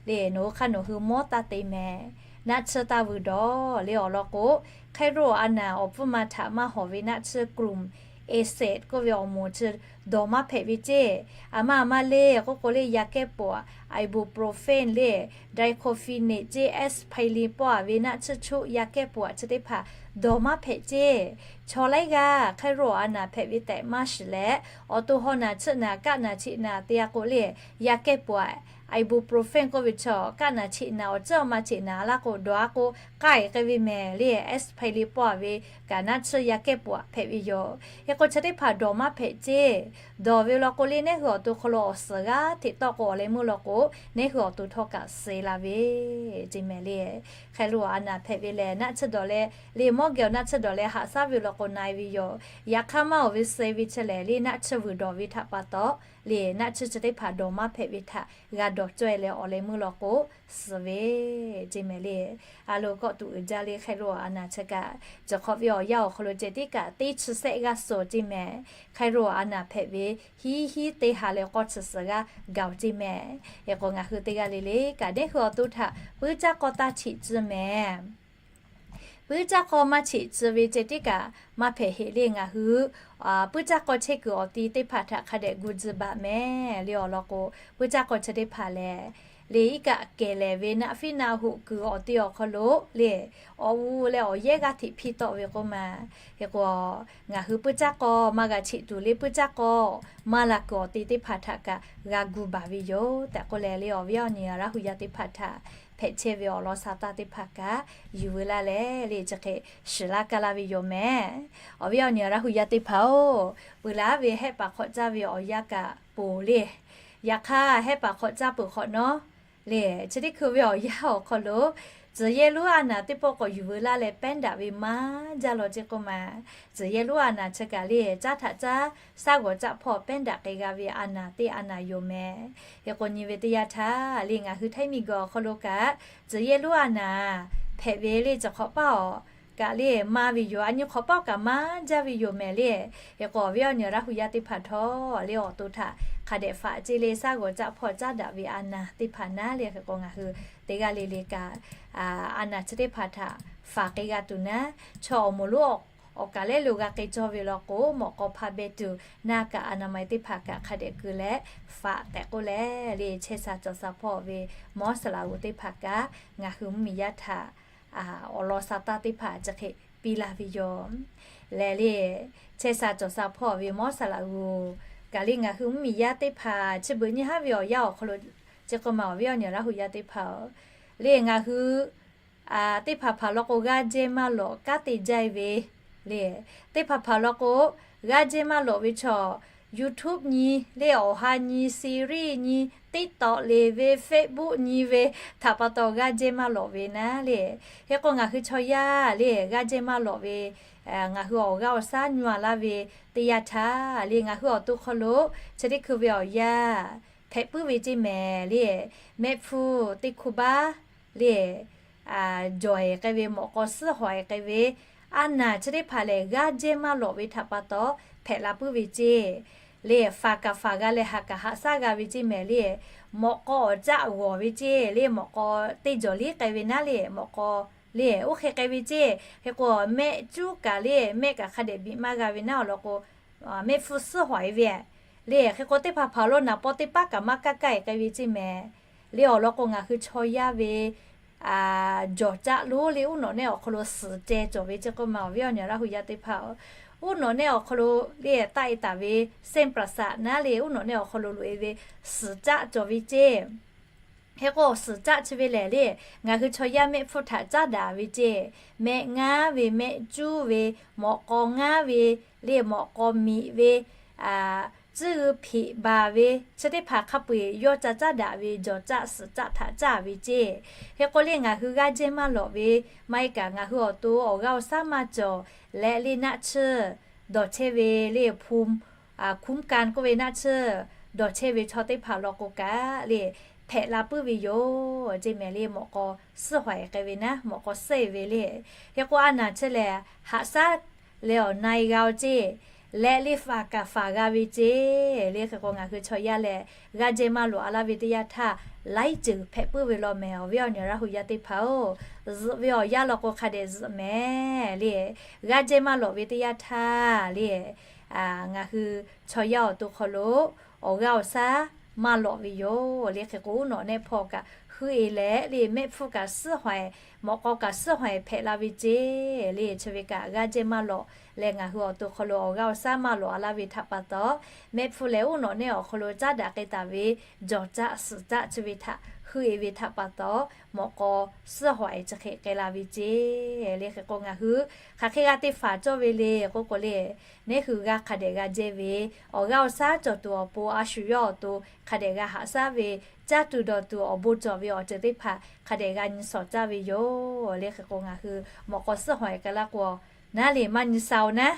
le, nawˬ hui hk'aˇ nawˬ hui mawˇ taˇ te mehˍ. Naˆ tsuhˇ taˇ vuiˬ dawˬ le awˬ lawn k'o, ไข้หวัด a naˍ awˬ pfuhˇ ma htaꞈ maˇ hawˍ ve naˆ tsuhˇ กลุ่ม เอซิด k'oˆ ve awˬ moˍ chi dawˬ maˇ hpehꞈ ve ceˇ. Aˬ ma aˬ ma le k'oˆ k'o le, yaˇ kehˉ poꞈ, ibuprofen le, diclofenac ceˇ, aspirin pawˆ a ve naˆ tsuhˇ choˆ yaˇ kehˉ poꞈ chi teˇ hpaˍ dawˬ maˇ hpehꞈ ceˇ. Chaw laiˉ g'aˇ hk'e lo a naˬ hpehꞈ ve tehꞈ maˇ shiˍ leh, awˬ to haw naˬ chiˆ naˬ kaˆ naˬ cheꞈ naˬ te g'a k'o le, yaꞈ kehˉ peuˬ-a, ibuprofen k'oˆ ve chaw kaˆ naˬ cheꞈ naˬ awˬ ceuˬ awˬ ma cheꞈ naˬ laˇ k'o dawˬ-a k'o, k'ai k'ai ve mehˍ le, aspirin pawˆ-a ve kaꞈ naˆ tsuhˇ yaꞈ kehˉ peuˬ-a hpehꞈ ve yoˬ. Hk'e k'o chi teˇ hpaˍ dawˬ maˇ hpehꞈ ceˇ. Dawˬ ve law k'o le, naˉ hui awˬ to hk'aw lo awˬ suhˍ g'aˇ hteꞈ tawˆ k'o awˬ leh meuˇ law k'o, naˉ hui awˬ to htawˇ kaꞈ suh la ve ceˇ mehˍ le. Hk'e lo a naˬ hpehꞈ ve lehˬ, naˆ tsuhˇ dawˬ leh le mawˇ geh awˬ naˆ tsuhˇ dawˬ leh haꞈ shaˉ ve law k'o na-e ve yoˬ. Yaꞈ hk'aˇ maˇ awˬ ve suh ve chi lehˬ le, naˆ tsuhˇ vuiˬ dawˬ ve htaꞈ pa taw le, naˆ tsuhˇ chi teˇ hpaˍ dawˬ maˇ hpehꞈ ve htaꞈ g'a dawˬ cawˇ-e leh awˬ leh meuˇ law k'o suh ve ceˇ mehˍ le. A lo kawˆ tuˬ uiˍ jaˇ le, hk'e lo a naˬ chi kaꞈ, ciˬ hk'awꞈ ve awˬ yanˇ awˬ hk'aw lo ceh tiˉ kaꞈ teˇ chi sehˆ g'aˇ suh ceˇ mehˍ. Hk'e lo a naˬ hpehꞈ ve hiˉ hiˉ teˇ ha leh k'awˇ chi suhˍ g'aˇ gaˬ-oˬ ceˇ mehˍ. Hk'e k'o ngaˬ hui teˇ g'aˇ le le kaꞈ, naˉ hui awˬ to htaꞈ puiˉ caˇ k'aw taˇ cheꞈ tcuh mehˍ. Puiˉ caˇ k'aw maˇ cheꞈ tcuh ve ceh tiˉ kaꞈ maˇ hpehꞈ heꞈ le. Ngaˬ hui puiˉ caˇ k'aw chehˇ kuiˬ awˬ ti teˇ hpaˍ htaꞈ hk'a dehꞈ gu tcuh baˬ mehˍ le. Awˬ lawn k'o, puiˉ caˇ k'aw chi teˇ hpaˍ lehˬ le, iˉ kaˆ kehˬ lehˍ ve naˆ fiˉ naˆ hoꞈ kuiˬ awˬ ti awˬ hk'aw lo le, awˬ u leh awˬ yehˉ g'aˇ hteꞈ hpiˇ tawˆ ve k'oˆ ma. Hk'e k'o, ngaˬ hui puiˉ caˇ k'aw maˇ g'a cheꞈ tuˬ le, puiˉ caˇ k'aw maˇ la kuiˬ awˬ ti teˇ hpaˍ htaꞈ kaꞈ g'a gu baˬ ve yoˬ tehꞈ k'oˆ leh le, awˬ viˉ awˬ nyi Laˇ hu yaˇ teˇ hpaˍ htaꞈ hpehꞈ chehˇ ve awˬ lawn sa taˇ teˇ hpaˍ kaꞈ yuˬ veu laˇ leh le, chi hk'e shiˍ laˇ kaˇ laˇ ve yoˬ mehˍ. Awˬ viˉ awˬ nyi Laˇ hu yaˇ teˇ hpaˍ-oˬ, peuˬ laˇ ve hehˆ paˍ hk'awꞈ caˇ ve awˬ yanˇ kaꞈ ponˬ le. Yaꞈ hk'aˇ hehˆ paˍ hk'awꞈ caˇ peuˬ hk'awꞈ nawˉ le, chi teˇ hkui ve awˬ yanˇ awˬ hk'aw lo tcuhˬ yehˇ lonˉ a naˬ teˇ pawˆ k'awꞈ yuˬ veu laˇ leh pehˉ daꞈ ve maˇ jaˇ law ceˇ k'oˆ ma. Tcuhˬ yehˇ lonˉ a naˬ chi kaꞈ le, caˉ htaꞈ caˉ shaˉ g'awˬ caˆ hpawˇ pehˉ daꞈ k'ai g'a ve a naˬ teˇ a naˬ yoˬ mehˍ. Hk'e k'o nyi ve teˇ yanˇ htaˇ le, ngaˬ hui Htaiˇ miˬguiˬ awˬ hk'aw lo kaꞈ tcuhˬ yehˇ lonˉ a naˬ hpehꞈ ve le, ciˬ hk'awꞈ paˆ awˬ kaꞈ le maˇ ve yoˬ. A nyi hk'awꞈ paˆ kaꞈ maˇ jaˇ ve yoˬ mehˍ le. Hk'e k'o awˬ viˉ awˬ nyi Laˇ hu yaˇ teˇ hpaˍ htawˇ le, awˬ to htaꞈ hk'a dehꞈ faꞈ ceˇ le, shaˉ g'awˬ caˆ hpawˇ caˉ daꞈ ve a naˬ teˇ hpaˍ naˉ le. Hk'e k'o ngaˬ hui teˇ g'aˇ le le kaꞈ a naˬ chi teˇ hpaˍ htaꞈ faꞈ k'ai g'a tuˬ naˉ, chaw awˬ moˍ lonˉ awˬ kaˬ lehˉ lo g'a k'ai cawˇ ve law k'o, mawꞈ k'aw hpa beh tuˬ naˆ kaꞈ a naˬ ma teˇ hpaˍ kaꞈ hk'a dehꞈ keu leh faꞈ tehꞈ k'oˆ leh le, chehˇ sha cawˬ sha hpawˇ ve mawˇ saˍ laꞈ g'uˬ teˇ hpaˍ kaꞈ ngaˬ hui mvuhˇmiˬ yaˇ htaꞈ awˬ lawn sa taˇ teˇ hpaˍ chi hk'e piˇ laˇ ve yoˬ. Lehˬ le, chehˇ sha cawˬ sha hpawˇ ve mawˇ saˍ laꞈ g'uˬ kaꞈ le, ngaˬ hui mvuhˇmiˬ yaˇ teˇ hpaˍ chi beuꞈ nyi haˉ ve awˬ yanˇ awˬ hk'aw lo ceˇ k'oˆ ma, awˬ viˉ awˬ nyi Laˇ hu yaˇ teˇ hpaˍ-oˬ, le ngaˬ hui teˇ hpaˍ hpaˍ law k'o g'aˇ jehˇ maˇ lawꞈ kanˉ te jaˇ ve le. Teˇ hpaˍ hpaˍ law k'o g'aˇ jehˇ maˇ lawꞈ ve chaw, YouTube nyi le, awˬ ha nyi, Siri nyi, TikTok le ve, Facebook nyi ve htaꞈ pa taw g'aˇ jehˇ maˇ lawꞈ ve naˉ le. Hk'e k'o ngaˬ hui chaw yaˇ le g'aˇ jehˇ maˇ lawꞈ ve, ngaˬ hui awˬ g'aˇ awˬ shaˉ nyi-a laˇ ve teˇ yanˇ htaˇ le, ngaˬ hui awˬ to hk'aw lo chi teˇ hkui ve awˬ yanˇ hpehꞈ puiˉ ve ceˇ mehˍ le. Mehˆ hpfuhˇ teˇ hkui baˆ le, jawˬ-e k'ai ve, mawꞈ k'aw suhˉ hawꞈ-e k'ai ve, a naˬ chi teˇ hpaˍ lehˬ g'aˇ jehˇ maˇ lawꞈ ve htaꞈ pa taw hpehꞈ la puiˉ ve ceˇ. Le faˍ kaꞈ faˍ g'a leh haꞈ kaꞈ haꞈ shaˉ g'a ve ceˇ mehˍ le. Mawꞈ k'aw awˬ caˆ g'awˬ ve ceˇ le, mawꞈ k'aw teˇ jawˬ liˉ k'ai ve naˉ le, mawꞈ k'aw le oˇ hk'e k'ai ve ceˇ. Hk'e k'o mehˆ cuˉ kaꞈ le, mehˆ kaꞈ hk'a dehꞈ biꞈ maˇ g'a ve naˉ awˬ lawn k'o, mehˆ hpfuhˇ suhˉ hawꞈ-e ve le. Hk'e k'o teˇ hpaˍ hpaˍ lo naˍ paw teˇ paˉ kaꞈ maˇ kaˇ kaˇ-e k'ai ve ceˇ mehˍ. Le awˬ lawn k'o ngaˬ hui chaw yaˇ ve jawˬ caˆ lonˉ le uˉ nawꞈ nehˆ awˬ hk'aw lo suhˍ ceh cawˬ ve ceˇ k'oˆ ma, awˬ viˉ awˬ nyi Laˇ hu yaˇ teˇ hpaˍ-oˬ. Uˉ nawꞈ nehˆ awˬ hk'aw lo le taˆ-e taˍ ve เส้นประสาท naˉ le, uˉ nawꞈ nehˆ awˬ hk'aw lo loꞈ-e ve suhˍ caˆ cawˬ ve ceˇ. Hk'e k'o suhˍ caˆ chi ve lehˬ le, ngaˬ hui chaw yaˇ mehˆ hpfuhˇ htaꞈ caˉ daꞈ ve ceˇ. Mehˆ ngaˉ ve, mehˆ cuˉ ve, mawꞈ k'aw ngaˉ ve le, mawꞈ k'aw miꞈ ve, tcuhˉ g'uiˇ hpeꞈ baˬ ve, chi teˇ hpaˍ hk'a peu-eˬ yawˇ ca caˉ daꞈ ve jawˬ caˆ suhˍ caˆ htaꞈ caˇ ve ceˇ. Hk'e k'o le ngaˬ hui g'aˇ jehˇ maˇ lawꞈ ve, maˇ heˆ kaꞈ ngaˬ hui awˬ to awˬ g'aˇ awˬ shaˉ maˇ cawˬ leh le naˆ tsuhˇ dawˬ chehˇ ve le hpu ภูมิคุ้มกัน k'oˆ ve naˆ tsuhˇ dawˬ chehˇ ve chaw teˇ hpaˍ law k'o kaꞈ le hpehꞈ la puiˉ ve yoˬ ceˇ mehˍ le. Mawꞈ k'aw suhˉ hawꞈ-e k'ai ve naˉ, mawꞈ k'aw suhˉ-e ve le. Hk'e k'o a naˬ chi lehˬ haꞈ shaˉ leh awˬ na-e g'a-o ceˇ. Leh le faˍ kaꞈ faˍ g'a ve ceˇ. Le hk'e k'o ngaˬ hui chaw yaˇ lehˬ g'aˇ jehˇ maˇ lawꞈ-a laˇ ve teˇ yanˇ htaˇ laiˉ ceuˬ hpehꞈ puiˉ ve law mehˍ, awˬ viˉ awˬ nyi Laˇ hu yaˇ teˇ hpaˍ-oˬ, zuhꞈ ve awˬ yanˇ law k'o hk'a dehꞈ zuhꞈ mehˍ le. G'aˇ jehˇ maˇ lawꞈ ve teˇ yanˇ htaˇ le ngaˬ hui chaw yaˇ awˬ to hk'aw lo awˬ g'aˇ awˬ shaˉ maˇ lawꞈ ve yoˬ le. Hk'e k'o uˉ nawꞈ nehˆ hpawˇ kaꞈ hui-eˬ leh le mehˆ hpfuhˇ kaꞈ suhˉ hawehˍ, mawꞈ k'aw kaꞈ suhˉ hawehˍ hpehꞈ la ve ceˇ le. Chi ve kaꞈ g'aˇ jehˇ maˇ lawꞈ leh ngaˬ hui awˬ to hk'aw lo awˬ g'aˇ awˬ shaˉ maˇ lawꞈ a laˇ ve htaꞈ pa taw, mehˆ hpfuhˇ leh uˉ nawꞈ neˇ awˬ hk'aw lo caˉ daꞈ k'ai taˍ ve jawˬ caˆ suhˍ caˆ chi ve htaꞈ hui-eˬ ve htaꞈ pa taw, mawꞈ k'aw suhˉ hawehˍ chi hk'e k'ai la ve ceˇ le. Hk'e k'o ngaˬ hui hk'aˬ hk'e g'a te faˍ cawˇ ve le k'oˆ k'o le, neˇ hui g'a hk'a dehꞈ g'a jehˇ ve, awˬ g'aˇ awˬ shaˉ cawˬ tuˬ awˬ pon a shu yawˇ awˬ to hk'a dehꞈ g'a haꞈ shaˉ ve, caˇ tuˬ dawˬ tuˬ awˬ bon cawˬ ve awˬ ceuˬ teˇ hpaˍ hk'a dehꞈ g'a nyi shawˍ caˇ ve yoˬ le. Hk'e k'o ngaˬ hui mawꞈ k'aw suhˉ hawehˍ k'ai laˇ k'o, naˉ le maˇ nyi sha-oˬ naˉ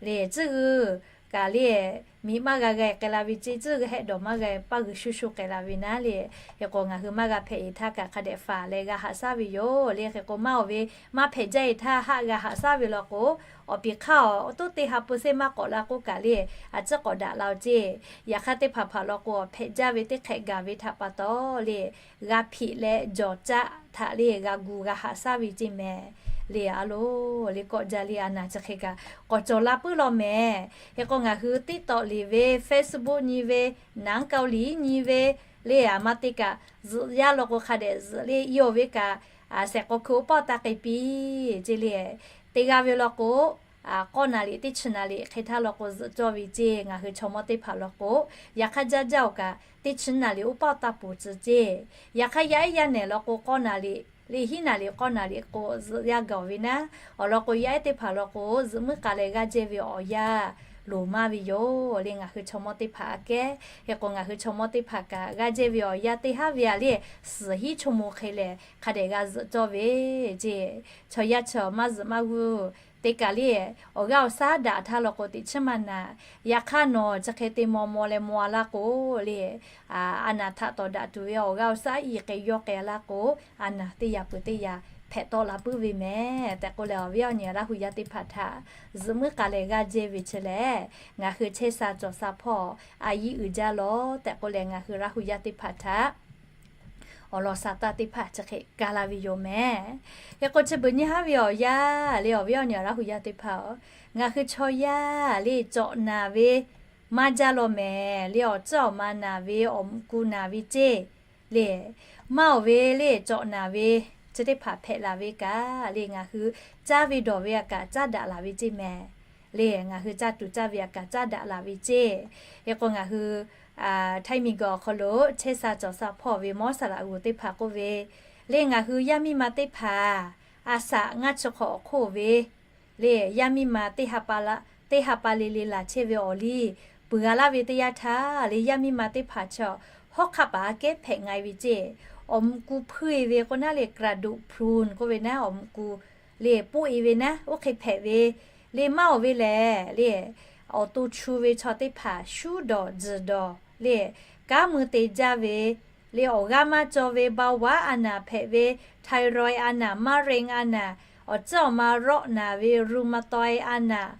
le, tcuhˇ g'uiˬ kaꞈ le, miꞈ maˇ g'a g'a-e k'ai la ve ceˇ, tcuhˇ g'uiˬ hehˆ dawˬ maˇ g'a-e paˇ g'uiˬ shu shu k'ai la ve naˉ le. Hk'e k'o ngaˬ hui maˇ g'a hpehꞈ-e htaˇ kaꞈ hk'a dehꞈ faˍ leh g'a haꞈ shaˉ ve yoˬ le. Hk'e k'o maˇ-oˬ ve, maˇ hpehꞈ jaˇ-e htaˇ haˆ g'a haꞈ shaˉ ve law k'o, awˬ piˍ hk'aˇ awˬ toˉ teˇ ha peu seˇ maˇ k'awꞈ la k'oˆ kaꞈ le, a ciˉ k'awꞈ daꞈ la-oˬ ceˇ. Yaꞈ hk'aˇ teˇ hpaˍ hpaˍ law k'o, awˬ hpehꞈ jaˇ ve teˇ hk'ehꞈ gaˬ ve htaꞈ pa taw le, g'a hpiꞈ leh jawˬ caˆ htaꞈ le g'a gu g'a haꞈ shaˉ ve ceˇ mehˍ le. A loˬ le, kawˆ jaˇ le, a naˍ chi hk'e kaꞈ k'awꞈ cawˬ la puiˉ law mehˍ. Hk'e k'o ngaˬ hui TikTok liꞈ ve, Facebook nyi ve, naˉ Kaoˍliˍ nyi ve le, a ma te kaꞈ zuhꞈ yaˇ law k'o hk'a dehꞈ zuhꞈ le, i-oˬ ve kaꞈ sehˍ k'aw hkui oˇ paˇ taˇ k'ai piˇ ceˇ le. Teˇ g'aˇ ve law k'o, k'awˇ naˍ liꞈ teˇ chi naˍ liꞈ hk'e htaˇ law k'o zuhꞈ cawˇ ve ceˇ. Ngaˬ hui chaw mawˇ teˇ hpaˍ law k'o, yaꞈ hk'aˇ jaˇ jaˇ-oˬ kaꞈ teˇ chi naˍ liꞈ oˇ paˇ taˇ ponˬ tcuh ceˇ. Yaꞈ hk'aˇ yaˇ ehˉ yaˇ nehˬ law k'o, k'awˇ naˍ liꞈ le, hiˉ naˍ liꞈ k'awˇ naˍ liꞈ k'o zuhꞈ yaˇ gaˬ-oˬ ve naˉ. Awˬ lawn k'o, yaˇ ehˉ teˇ hpaˍ law k'o zuhꞈ muiˉ k'a leh g'aˇ jehˇ ve awˬ yanˇ loˍ maˇ ve yoˬ le. Ngaˬ hui chaw mawˇ teˇ hpaˍ aꞈ kehˉ, hk'e k'o ngaˬ hui chaw mawˇ teˇ hpaˍ kaꞈ g'aˇ jehˇ ve awˬ yanˇ teˇ haˉ ve a le, suhˍ hiˉ chaw mo hk'e lehˬ hk'a dehꞈ g'a zuhꞈ cawˇ ve ceˇ. Chaw yaˇ chi maˇ zuhꞈ maˇ g'uˇ te kaꞈ le, awˬ g'aˇ awˬ shaˉ daꞈ htaˇ law k'o teꞈ chiˉ maˇ naˍ. Yaꞈ hk'aˇ nawˬ chi hk'e te maw maw leh maw a laˇ k'o le, a naˍ htaꞈ tawˍ daꞈ tuˬ ve awˬ g'aˇ awˬ shaˉ iˉ k'ai yawˇ k'ai a laˇ k'o, a naˍ teˇ yaꞈ peuˬ teˇ yaꞈ hpehꞈ tawˆ la puiˉ ve mehˍ tehꞈ k'oˆ leh, awˬ viˉ awˬ nyi Laˇ hu yaˇ teˇ hpaˍ htaꞈ zuhꞈ muiˉ k'a leh g'aˇ jehˇ ve chi lehˬ, ngaˬ hui chehˇ sha cawˬ sha hpawˇ a yiˇ uiˍ jaˇ lawˬ tehꞈ k'oˆ leh, ngaˬ hui Laˇ hu yaˇ teˇ hpaˍ htaꞈ awˬ lawn sha taˇ teˇ hpaˍ chi hk'e ka la ve yoˬ mehˍ. Hk'e k'o chi beuꞈ nyi haˉ ve awˬ yanˇ le, awˬ viˉ awˬ nyi Laˇ hu yaˇ teˇ hpaˍ-oˬ, ngaˬ hui chaw yaˇ le cawꞈ naˍ ve maˇ jaˇ law mehˍ le. Awˬ tcuhˉ awˬ ma naˍ ve, awˬ mvuhꞈ ku naˍ ve ceˇ le, maˇ-oˬ ve le cawꞈ naˍ ve chi teˇ hpaˍ hpehꞈ la ve kaꞈ le, ngaˬ hui caˇ ve dawˬ ve a kaꞈ caˉ daꞈ laˬ ve ceˇ mehˍ le. Ngaˬ hui caˇ tuˬ caˇ ve a kaꞈ caˉ daꞈ laˬ ve ceˇ. Hk'e k'o ngaˬ hui Htaiˇ miˬguiˬ awˬ hk'aw lo chehˇ sha cawˬ sha hpawˇ ve mawˇ saˍ laꞈ g'uˬ teˇ hpaˍ k'oˆ ve le, ngaˬ hui yaˇ miˇ ma teˇ hpaˍ a shaꞈ ngaˇ chi hk'awꞈ awˬ hk'oˆ ve le, yaˇ miˇ ma teˇ ha pa le le laˬ chehˇ ve awˬ liˇ puiˍ g'a laˇ ve teˇ yanˇ htaˇ le, yaˇ miˇ ma teˇ hpaˍ chaw hawˉ hk'aˆ paˍ aꞈ kehˉ hpehꞈ nga-e ve ceˇ. Awˬ mvuhꞈ ku hpuiˇ-e ve k'o naˉ le, กระดูกพรุน k'oˆ ve naˉ, awˬ mvuhꞈ ku le poˆ-e ve naˉ, oˇ hk'e hpehꞈ ve le. Maˇ-oˬ ve lehˬ le, awˬ to chu ve chaw teˇ hpaˍ shuˉ dawˬ tzuhˬ dawˬ le, kanˉ mui te jaˇ ve le, awˬ g'aˇ maˇ caw ve เบาหวาน a naˍ hpehꞈ ve, thyroid a naˍ, มะเร็ง a naˍ, awˬ tcuhˉ awˬ ma rawˆ naˍ ve, รูมาตอยด์ a naˍ,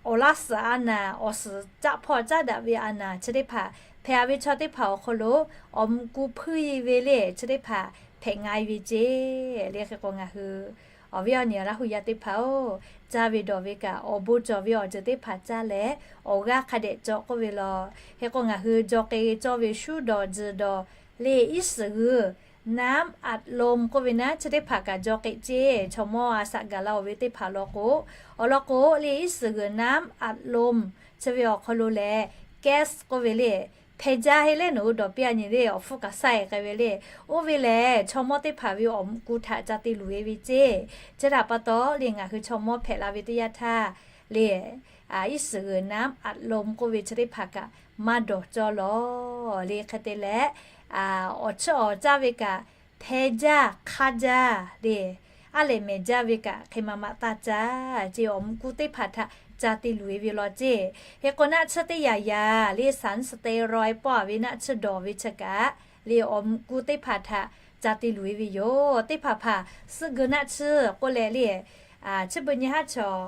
awˬ laˇ suhˍ a naˍ, awˬ suhˍ caˆ hpawˇ caˉ daꞈ ve a naˍ chi teˇ hpaˍ hpehꞈ ve chaw teˇ hpaˍ awˬ hk'aw lo awˬ mvuhꞈ ku hpuiˇ-e ve le chi teˇ hpaˍ hpehꞈ nga-e ve ceˇ le. Hk'e k'o ngaˬ hui awˬ viˉ awˬ nyi Laˇ hu yaˇ teˇ hpaˍ-oˬ, caˇ ve dawˬ ve kaꞈ awˬ bon cawˬ ve awˬ ceuˬ teˇ hpaˍ caˇ leh, awˬ g'aˇ hk'a dehꞈ cawˬ k'oˆ ve law. Hk'e k'o ngaˬ hui jaw k'ai cawˇ ve shuˉ dawˬ tzuhˬ dawˬ le, iˉ suhˍ g'uiˬ น้ำอัดลม k'oˆ ve naˉ chi teˇ hpaˍ kaꞈ jaw k'ai ceˇ. Chaw mawˇ a shaꞈ gaˬ la-oˬ ve teˇ hpaˍ law k'o, awˬ lawn k'o le, iˉ suhˍ g'uiˬ น้ำอัดลม chi ve awˬ hk'aw lo lehˬ, gas k'oˆ ve le, hpeh jaˇ heˆ leh nawˬ hui dawˬ piˇ a nyi le, awˬ hpfuhˇ kaꞈ saiˇ k'ai ve le. Oˇ ve lehˬ chaw mawˇ teˇ hpaˍ ve awˬ mvuhꞈ ku htaꞈ ca te luˬ-e ve ceˇ. Chi htaꞈ pa taw le, ngaˬ hui chaw mawˇ hpehꞈ la ve teˇ yanˇ htaˇ le, iˉ suhˍ g'uiˬ น้ำอัดลม k'oˆ ve chi teˇ hpaˍ kaꞈ maˇ dawˬ cawˇ lawˬ le. Hk'e te leh, awˬ chiˇ awˬ caˇ ve kaꞈ hpeh jaˇ hk'aˇ jaˇ le, aˉ lehꞈ mehˍ jaˇ ve kaꞈ hk'e ma ma taˇ caˇ ceˇ. Awˬ mvuhꞈ ku teˇ hpaˍ htaꞈ ca te luˬ-e ve law ceˇ. Hk'e k'o naˆ tsuhˇ teˇ yaꞈ yaꞈ le, สารสเตียรอยด์ pawˆ-a ve naˆ tsuhˇ dawˬ ve chi kaꞈ le, awˬ mvuhꞈ ku teˇ hpaˍ htaꞈ ca te luˬ-e ve yoˬ. Teˇ hpaˍ hpaˍ suhˆ geu naˆ tsuhˇ k'oˆ leh le, chi beuꞈ nyi haˉ chaw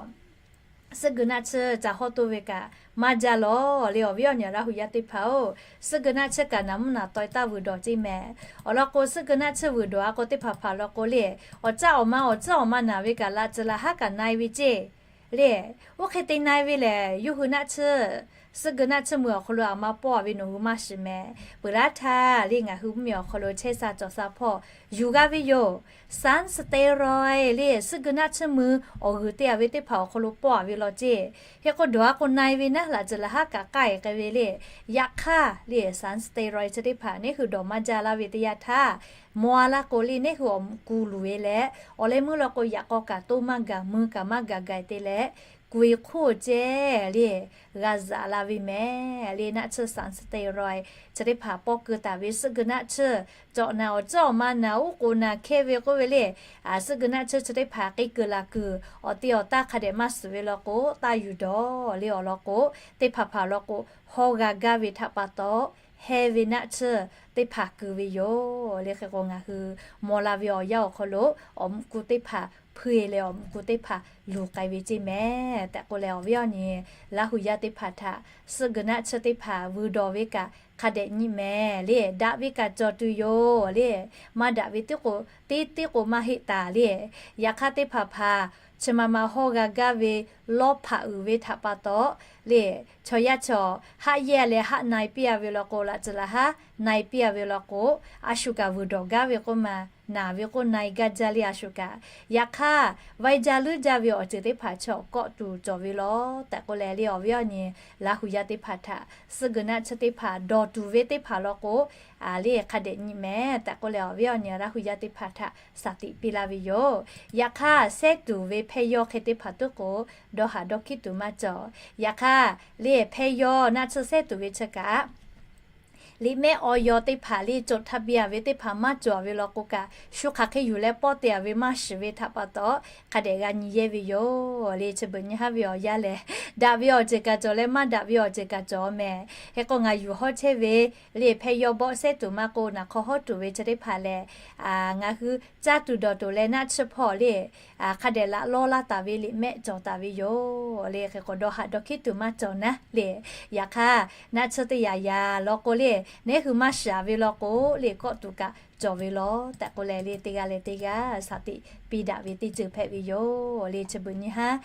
suhˆ geu naˆ tsuhˇ ca hawˇ toˇ ve kaꞈ maˇ jaˇ lawˬ le. Awˬ viˉ awˬ nyi Laˇ hu yaˇ teˇ hpaˍ-oˬ, suhˆ geu naˆ tsuhˇ kaꞈ naˍ mvuhˇ naˍ taweh taˇ vuiˬ dawˬ ceˇ mehˍ. Awˬ lawn k'o suhˆ geu naˆ tsuhˇ vuiˬ dawˬ-a k'o teˇ hpaˍ hpaˍ law k'o le, awˬ caˇ awˬ ma awˬ tcuhˉ awˬ ma naˍ ve kaꞈ laꞈ tcuh laꞈ haˉ kaꞈ na-e ve ceˇ le. Oˇ hk'e te na-e ve lehˬ, yawˇ hui naˆ tsuhˇ suhˆ geu naˆ tsuhˇ mui awˬ hk'aw lo aˬ ma pawˆ a ve nawˬ hui maˇ shiˍ mehˍ. Peuˬ laˇ htaˇ le ngaˬ hui mvuhˇmiˬ awˬ hk'aw lo chehˇ sha cawˬ sha hpawˇ yuˬ g'a ve yoˬ. Science steroid le suhˆ geu naˆ tsuhˇ mui awˬ g'uiˬ te a ve teˇ hpaˍ awˬ hk'aw lo pawˆ a ve law ceˇ. Hk'e k'o dawˬ a k'o na-e ve naˉ laꞈ tcuh laˬ haˉ kaꞈ k'ai k'ai ve le. Yaꞈ hk'aˇ le science steroid chi teˇ hpaˍ neˇ hui dawˬ maˇ jaˇ laˇ ve teˇ yanˇ htaˇ, maw a laˇ k'o le neˇ hui awˬ mvuhꞈ ku luˬ ve leh, awˬ leh meuˇ law k'o yaꞈ k'aw kaꞈ toˇ maˇ gaˬ mui kaꞈ maˇ gaˬ gaˬ te leh, ku e hk'oˆ ceh le g'a zaꞈ la ve mehˍ le. Naˆ tsuhˇ science steroid chi teˇ hpaˍ pawˆ keu taˍ ve suhˆ geu naˆ tsuhˇ cawꞈ naˍ awˬ cawˇ awˬ ma naˍ uˉ k'oˍ naˍ hkehˇ ve k'oˆ ve le. Suhˆ geu naˆ tsuhˇ chi teˇ hpaˍ k'e kuiˬ laˬ kuiˬ awˬ te awˬ taˇ hk'a dehꞈ maˇ suhˍ ve law k'o, taˇ yuˬ dawˬ le awˬ lawn k'o, teˇ hpaˍ hpaˍ law k'o, hawˇ g'a gaˇ ve htaꞈ pa taw, heh ve naˆ tsuhˇ teˇ hpaˍ keu ve yoˬ le. Hk'e k'o ngaˬ hui maw la ve awˬ yanˇ awˬ hk'aw lo awˬ mvuhꞈ ku teˇ hpaˍ hpuiˇ e leh awˬ mvuhꞈ ku teˇ hpaˍ luˬ k'ai ve ceˇ mehˍ tehꞈ k'oˆ leh, awˬ viˉ awˬ nyi Laˇ hu yaˇ teˇ hpaˍ htaꞈ suhˆ geu naˆ tsuhˇ teˇ hpaˍ vuiˬ dawˬ ve kaꞈ hk'a dehꞈ nyi mehˍ le. Daꞈ ve kaꞈ cawˬ tuˬ yoˬ le. Maˇ daꞈ ve tiˉ k'o, teˇ tiˉ k'o maˇ heˆ taˍ le. Yaꞈ hk'aˇ teˇ hpaˍ hpaˍ chi ma ma hawˇ g'a gaˇ ve lawˇ hpaꞈ uiˍ ve htaꞈ pa taw le, chaw yaˇ chaw haˆ yehˇ leh haˆ na-e piˇ a ve law k'o, laꞈ tcuh laˬ haˉ na-e piˇ a ve law k'o, a shu kaꞈ vuiˬ dawˬ gaˇ ve k'oˆ ma, naˍ ve k'oˆ na-e gaˇ jaˇ le a shu kaꞈ. Yaꞈ hk'aˇ vaiˇ jaˇ leuˉ jaˇ ve awˬ ceuˬ teˇ hpaˍ chaw kawˆ tuˬ cawˬ ve law tehꞈ k'oˆ leh le, awˬ viˉ awˬ nyi Laˇ hu yaˇ teˇ hpaˍ htaꞈ suhˆ geu naˆ tsuhˇ teˇ hpaˍ dawˬ tuˬ ve teˇ hpaˍ law k'o, le hk'a dehꞈ nyi mehˍ tehꞈ k'oˆ leh, awˬ viˉ awˬ nyi Laˇ hu yaˇ teˇ hpaˍ htaꞈ shaˍ tiꞈ piˇ laˇ ve yoˬ. Yaꞈ hk'aˇ sehˉ tuˬ ve hpehˇ yawˇ hk'e teˇ hpaˍ tuˉ k'o, dawˇ haꞈ dawˇ hkiˉ tuˬ maˇ cawˬ. Yaꞈ hk'aˇ le hpehˇ yawˇ naˆ tsuhˇ sehˉ tuˬ ve chi kaꞈ liꞈ mehˆ awˬ yaw teˇ hpaˍ le cawˬ htaˇ biˇ a ve teˇ hpaˍ maˇ cawˬ ve law k'o kaꞈ, shu hk'aˬ hk'e yuˬ leh pawˆ te a ve maˇ shiˍ ve htaꞈ pa taw, hk'a dehꞈ g'a nyi yehˇ ve yoˬ le. Chi beuꞈ nyi haˉ ve awˬ yanˇ lehˬ, daꞈ ve awˬ ceuˬ kaꞈ cawˬ leh maˇ daꞈ ve awˬ ceuˬ kaꞈ cawˬ mehˍ. Hk'e k'o ngaˬ yuˬ hawˉ chehˇ ve le hpehˇ yawˇ bawˆ sehˉ tuˬ maˇ k'o, naˬ hk'aw hawˉ tuˬ ve chi teˇ hpaˍ lehˬ, ngaˬ hui caˇ tuˬ dawˬ tuˬ leh naˆ tsuhˇ hpawˇ le hk'a dehꞈ laꞈ lawˇ laˇ taˍ ve liꞈ mehˆ cawˬ taˍ ve yoˬ le. Hk'e k'o dawˇ haꞈ dawˇ hkiˉ tuˬ maˇ cawˬ naˉ le. Yaꞈ hk'aˇ naˆ tsuhˇ teˇ yaꞈ yaꞈ law k'o le, neˇ hui maˇ shiˍ a ve law k'o le, kawˆ tuˬ kaꞈ cawˬ ve law tehꞈ k'oˆ leh le, teˇ g'aˇ leh teˇ g'aˇ shaˍ tiꞈ piˇ daꞈ ve teˇ ceuˬ hpehꞈ ve yoˬ le. Chi beuꞈ nyi haˉ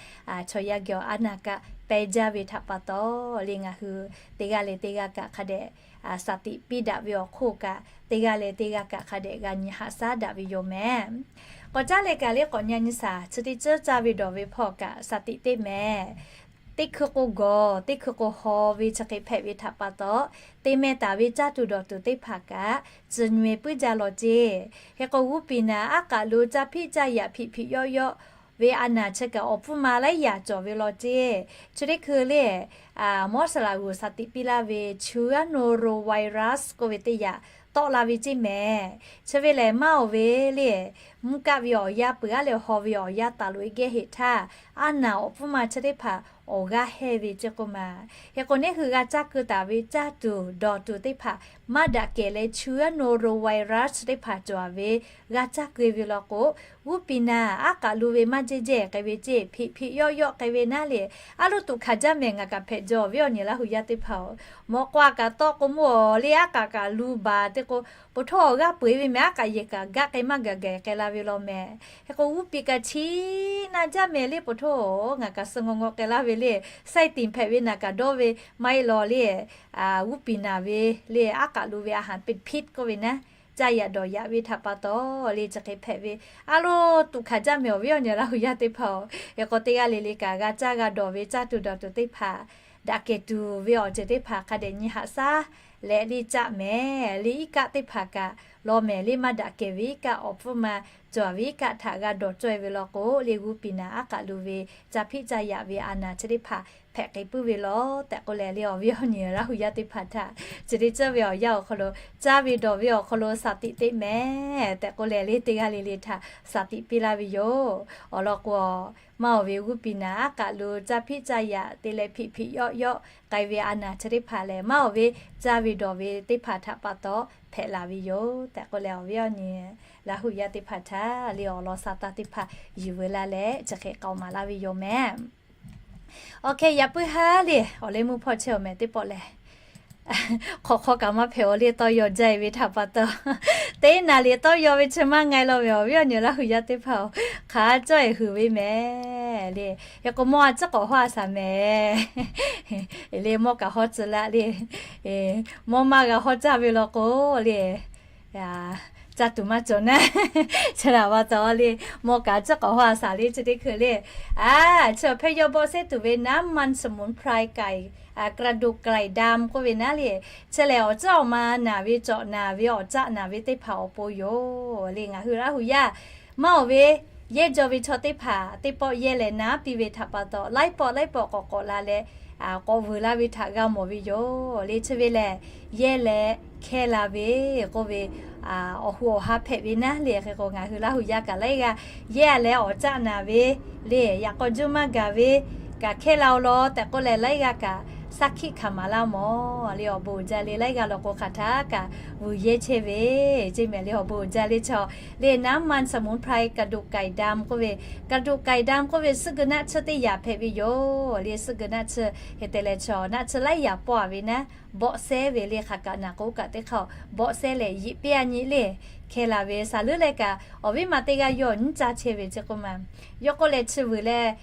chaw yaˇ geh awˬ aˉ naˬ kaꞈ peh jaˇ ve htaꞈ pa taw le, ngaˬ hui teˇ g'aˇ leh teˇ g'aˇ kaꞈ hk'a dehꞈ shaˍ tiꞈ piˇ daꞈ ve awˬ hk'oˆ kaꞈ, teˇ g'aˇ leh teˇ g'aˇ kaꞈ hk'a dehꞈ g'a nyi haꞈ shaˉ daꞈ ve yoˬ mehˍ. K'awꞈ caˉ leh kaꞈ le k'awꞈ nyi nyi shaˍ chi teˇ ceuˬ caˇ ve dawˬ ve hpawˇ kaꞈ shaˍ tiꞈ teˇ mehˍ. Teˇ hkui k'o gawˬ, teˇ hkui k'o haw ve chi hk'e hpehꞈ ve htaꞈ pa taw, te meh taˍ ve caˇ tuˬ dawˬ tuˬ teˇ hpaˍ kaꞈ tcuh nyi e puiˉ jaˇ law ceˇ. Hk'e k'o g'uˇ piˍ naˍ aˉ k'aꞈ lo caˇ hpiˆ caˇ yaꞈ hpiꞈ hpiꞈ yawˆ yawˆ ve a naˬ chi kaꞈ awˬ pfuhˇ ma laiˉ yaꞈ cawˬ ve law ceˇ. Chi teˇ hkui le mawˇ saˍ laꞈ g'uˬ shaˍ tiꞈ piˇ laˇ ve chu aˉ norovirus k'oˆ ve teˇ yaꞈ tawˆ la ve ceˇ mehˍ. Chi ve lehˬ maˇ awˬ ve le, mvuhˇ kaˆ ve awˬ yanˇ peuˬ aˉ leh haw ve awˬ yanˇ taˍ loꞈ e geh heꞈ htaˇ, a naˬ awˬ hpfuhˇ ma chi teˇ hpaˍ awˬ g'aˇ hehnˇ ve ceˇ k'oˆ ma. Hk'e k'o neˇ hui g'a caˇ keu taˍ ve caˇ tuˬ dawˬ tuˬ teˇ hpaˍ maˇ daꞈ kehˬ leh chu aˉ norovirus chi teˇ hpaˍ cawˬ a ve g'a caˇ keu ve law k'o, g'uˇ piˍ naˍ aˉ k'aꞈ lo ve maˇ jehˇ jehˇ k'ai ve ceˇ, hpiꞈ hpiꞈ yawˆ yawˆ k'ai ve naˉ le, aˉ lo tuꞈ hkanˍ jaˇ mehˍ. Ngaˬ kaꞈ hpehꞈ jaw awˬ viˉ awˬ nyi Laˇ hu yaˇ teˇ hpaˍ-oˬ, mawꞈ k'aw kaꞈ tawˆ k'o mvuhˇ awˬ le aˉ k'aꞈ kaꞈ lu baˬ te k'o, po htaˇ awˬ g'aˇ peu eˬ ve mehˍ. Aˉ k'aꞈ yehˬ kaꞈ gaˆ k'ai maˇ gaˬ gaˬ k'ai la ve law mehˍ. Hk'e k'o g'uˇ piˍ kaꞈ chi naˇ jaˇ mehˍ le, po htaˇ ngaˬ kaꞈ suh ngaw ngaw k'ai laˇ ve le, ไส้ติ่ง hpehꞈ ve naˬ kaꞈ dawˇ ve maˇ heˆ law le, g'uˇ piˍ naˍ ve le aˉ k'aꞈ lo ve อาหารเป็นพิษ k'oˆ ve naˉ, caˇ yaꞈ dawˬ yaꞈ ve htaꞈ pa taw le chi hk'e hpehꞈ ve, aˉ lo tuꞈ hkanˍ jaˇ mehˍ awˬ viˉ awˬ nyi Laˇ hu yaˇ teˇ hpaˍ-oˬ. Hk'e k'o teˇ g'aˇ le le kaꞈ g'a caˇ g'a dawˬ ve caˇ tuˬ dawˬ tuˬ teˇ hpaˍ daꞈ kehˬ tuˬ ve awˬ ceuˬ teˇ hpaˍ hk'a dehꞈ nyi haꞈ shaˉ leh le caˆ mehˍ. Le iˉ kaˆ teˇ hpaˍ kaꞈ law mehˍ le, maˇ daꞈ kehˬ ve iˉ kaˆ awˬ hpfuhˇ ma cawˬ ve iˉ kaˆ htaꞈ g'a dawˬ caweh ve law k'o, le g'uˇ piˍ naˍ aˉ k'aꞈ lo ve caˇ hpiˆ caˇ yaꞈ ve a naˬ chi teˇ hpaˍ hpehꞈ k'ai puiˉ ve law tehꞈ k'oˆ leh le, awˬ viˉ awˬ nyi Laˇ hu yaˇ teˇ hpaˍ htaꞈ chi teˇ ceuˬ ve awˬ yanˇ awˬ hk'aw lo, caˇ ve dawˬ ve awˬ hk'aw lo shaˍ tiꞈ teˇ mehˍ tehꞈ k'oˆ leh le, teˇ g'aˇ le le htaꞈ shaˍ tiꞈ piˇ laˇ ve yoˬ. Awˬ lawn k'o, maˇ awˬ ve g'uˇ piˍ naˍ aˉ k'aꞈ lo caˇ hpiˆ caˇ yaꞈ te leh hpiꞈ hpiꞈ yawˆ yawˆ k'ai ve a naˬ chi teˇ hpaˍ lehˬ, maˇ awˬ ve caˇ ve dawˬ ve teˇ hpaˍ htaꞈ pa taw hpehꞈ la ve yoˬ tehꞈ k'oˆ leh, awˬ viˉ awˬ nyi Laˇ hu yaˇ teˇ hpaˍ htaꞈ le awˬ lawn sha taˇ teˇ hpaˍ yuˬ veu laˇ leh chi hk'e k'aoˍ maˍ laˇ ve yoˬ mehˍ. Awˬ hk'e yaꞈ puiˉ haˉ le, awˬ leh meuˇ hpawˇ chehˇ awˬ mehˍ teˇ pawˆ lehˬ, hk'awꞈ hk'aw kaꞈ maˇ hpehꞈ-aˬ le, tawˇ yaw jaˇ-e ve htaꞈ pa taw. Teˇ naˍ liꞈ tawˇ yaw ve chi maˇ nga-e law ve awˬ viˉ awˬ nyi Laˇ huˍ yaˇ teˇ hpaˍ-oˬ, hk'aˬ cawˇ-e huiˍ ve mehˍ le. Hk'e k'o, mawˇ a ciˉ k'awꞈ hawˇ a shaˍ mehˍ le, mawˇ kaꞈ hawˇ tcuh laˇ le. Mawˇ maˇ g'a hawˇ caˇ ve law k'o le, caˇ tuˬ maˇ cawˬ naˉ. Chi htaꞈ pa taw le, mawˇ kaꞈ ciˉ k'awꞈ hawˇ a shaˍ le, chi teˇ hkui le. A, chi awˬ hpehˇ yawˇ bawˆ sehˉ tuˬ ve น้ำมันสมุนไพรไก่ กระดูกไก่ดำ k'oˆ ve naˉ le. Chi lehˬ, awˬ caˆ awˬ ma naˬ ve, cawꞈ naˬ ve, awˬ caˆ naˬ ve teˇ hpaˍ awˬ pon yoˬ le. Ngaˬ hui Laˇ huˍ yaˇ maˇ oˬ ve, yehˇ jaw ve chaw teˇ hpaˍ teˇ pawˆ yehˇ leh naˉ piˇ ve htaꞈ pa taw, laiˉ pawˆ laiˉ pawˆ k'awꞈ k'awꞈ la leh, k'awꞈ vuiˬ la ve htaꞈ g'a mawˬ ve yoˬ le. Chi ve lehˬ, yehˇ leh hkehˇ la ve k'oˆ ve, awˬ hu awˬ ha hpehꞈ ve naˉ le. Hk'e k'o, ngaˬ hui Laˇ huˍ yaˇ kaꞈ laiˉ g'aˇ yehˇ leh awˬ caˆ naˬ ve le, yaꞈ k'aw juˇ maˇ gaˬ ve kaꞈ hkehˇ la-o law tehꞈ k'oˆ leh, laiˉ g'aˇ kaꞈ saˉ hkiˆ hkanˍ maˍ laˇ mawˬ le. Awˬ bon uiˍ jaˇ le, laiˉ g'aˇ law k'o hk'aˬ htaˇ kaꞈ vuiˬ yehˇ chehˇ ve, ceˇ mehˍ le. Awˬ bon uiˍ jaˇ le. Chaw le น้ำมันสมุนไพรกระดูกไก่ดำ k'oˆ ve, กระดูกไก่ดำ k'oˆ ve suhˆ guiˬ naˆ tsuhˇ teˇ yaꞈ hpehꞈ ve yoˬ le. Suhˆ guiˬ naˆ tsuhˇ hk'e te leh, chaw naˆ tsuhˇ laiˉ yaꞈ pawˆ-a ve naˉ, bawˆ sehˉ ve le. Hk'aˬ kaꞈ naˬ k'o kaꞈ teˇ hk'aˇ bawˆ sehˉ leh yiꞈ piˇ-a nyi le. Hkehˇ la ve saˍ leuˉ leh kaꞈ, awˬ viˉ ma teˇ g'aˇ yawˇ nyiˉ caˇ chehˇ ve ceˇ k'oˆ ma. Yawˇ k'oˆ leh, chi vuiˬ leh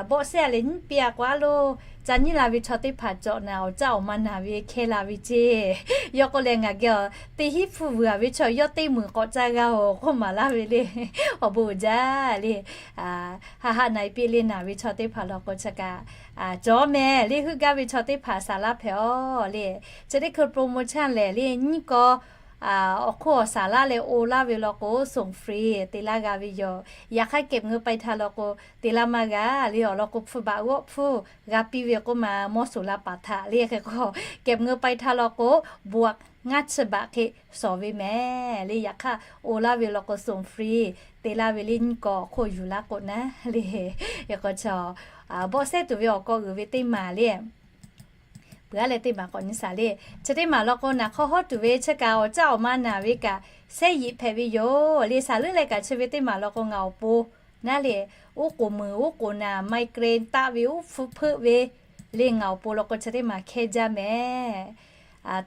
bawˆ sehˉ-a leh nyiˉ piˇ-a k'o, a lo, ca nyiˉ la ve chaw teˇ hpaˍ cawꞈ naˬ awˬ caˆ awˬ ma naˬ ve hkehˇ la ve ceˇ. Yawˇ k'oˆ leh, ngaˬ geh-a, teˇ hinˉ hpfuhˇ vuiˬ-a ve chaw yawˇ teˇ meunˍ k'awꞈ caˇ g'a-oˬ k'oˆ maˍ laˇ ve le. Awˬ bon uiˍ jaˇ le. Haˆ haˆ na-e piˇ le, naˬ ve chaw teˇ hpaˍ law k'o chi kaꞈ cawˬ mehˍ le. Heuˆ gaˇ ve chaw teˇ hpaˍ saˍ laˇ hpehꞈ-aw le. Chi teˇ hkui promotion lehˬ le, nyiˇ kaw awˬ hk'oˆ awˬ saˍ laˇ leh o laˇ ve law k'o, ส่งฟรี te laˇ g'a ve yoˬ. Yaꞈ hk'aˇ เก็บเงินปลายทาง law k'o, te laˇ maˇ g'a le. Awˬ lawn k'o, hpfuhˇ baꞈ g'awˆ hpfuhˇ g'a piˇ ve k'oˆ ma, mawˇ suˍ la paˍ htaꞈ le. Hk'e k'o, เก็บเงินปลายทาง law k'o, บวก ngaˇ chi baꞈ hk'e shawˍ ve mehˍ le. Yaꞈ hk'aˇ o laˇ ve law k'o, ส่งฟรี te laˇ ve le, nyiˇ kaw awˬ hk'oˆ yuˬ laˇ k'o naˉ le. Hk'e k'o, chaw bawˆ sehˉ tuˬ ve awˬ k'aw g'uiˬ ve teˇ maˬ le, peuˬ-a leh teˇ maˬ k'awꞈ nyi shaˍ le. Chi teˇ maˬ law k'o, naˬ hk'aw hawˉ tuˬ ve chi kaꞈ awˬ caˆ awˬ ma naˬ ve kaꞈ sehˉ yiꞈ hpehꞈ ve yoˬ le. Saˍ leuˉ leh kaꞈ chi ve teˇ maˬ law k'o, ngaˬ awˬ pon naˉ le, uˉ k'oˍ muiˬ uˉ k'oˍ naˬ, migraine taˆ ve, uˉ hpfuhˇ hpeuˆ ve le, ngaˬ awˬ pon law k'o chi teˇ maˬ hkehˇ jaˇ mehˍ.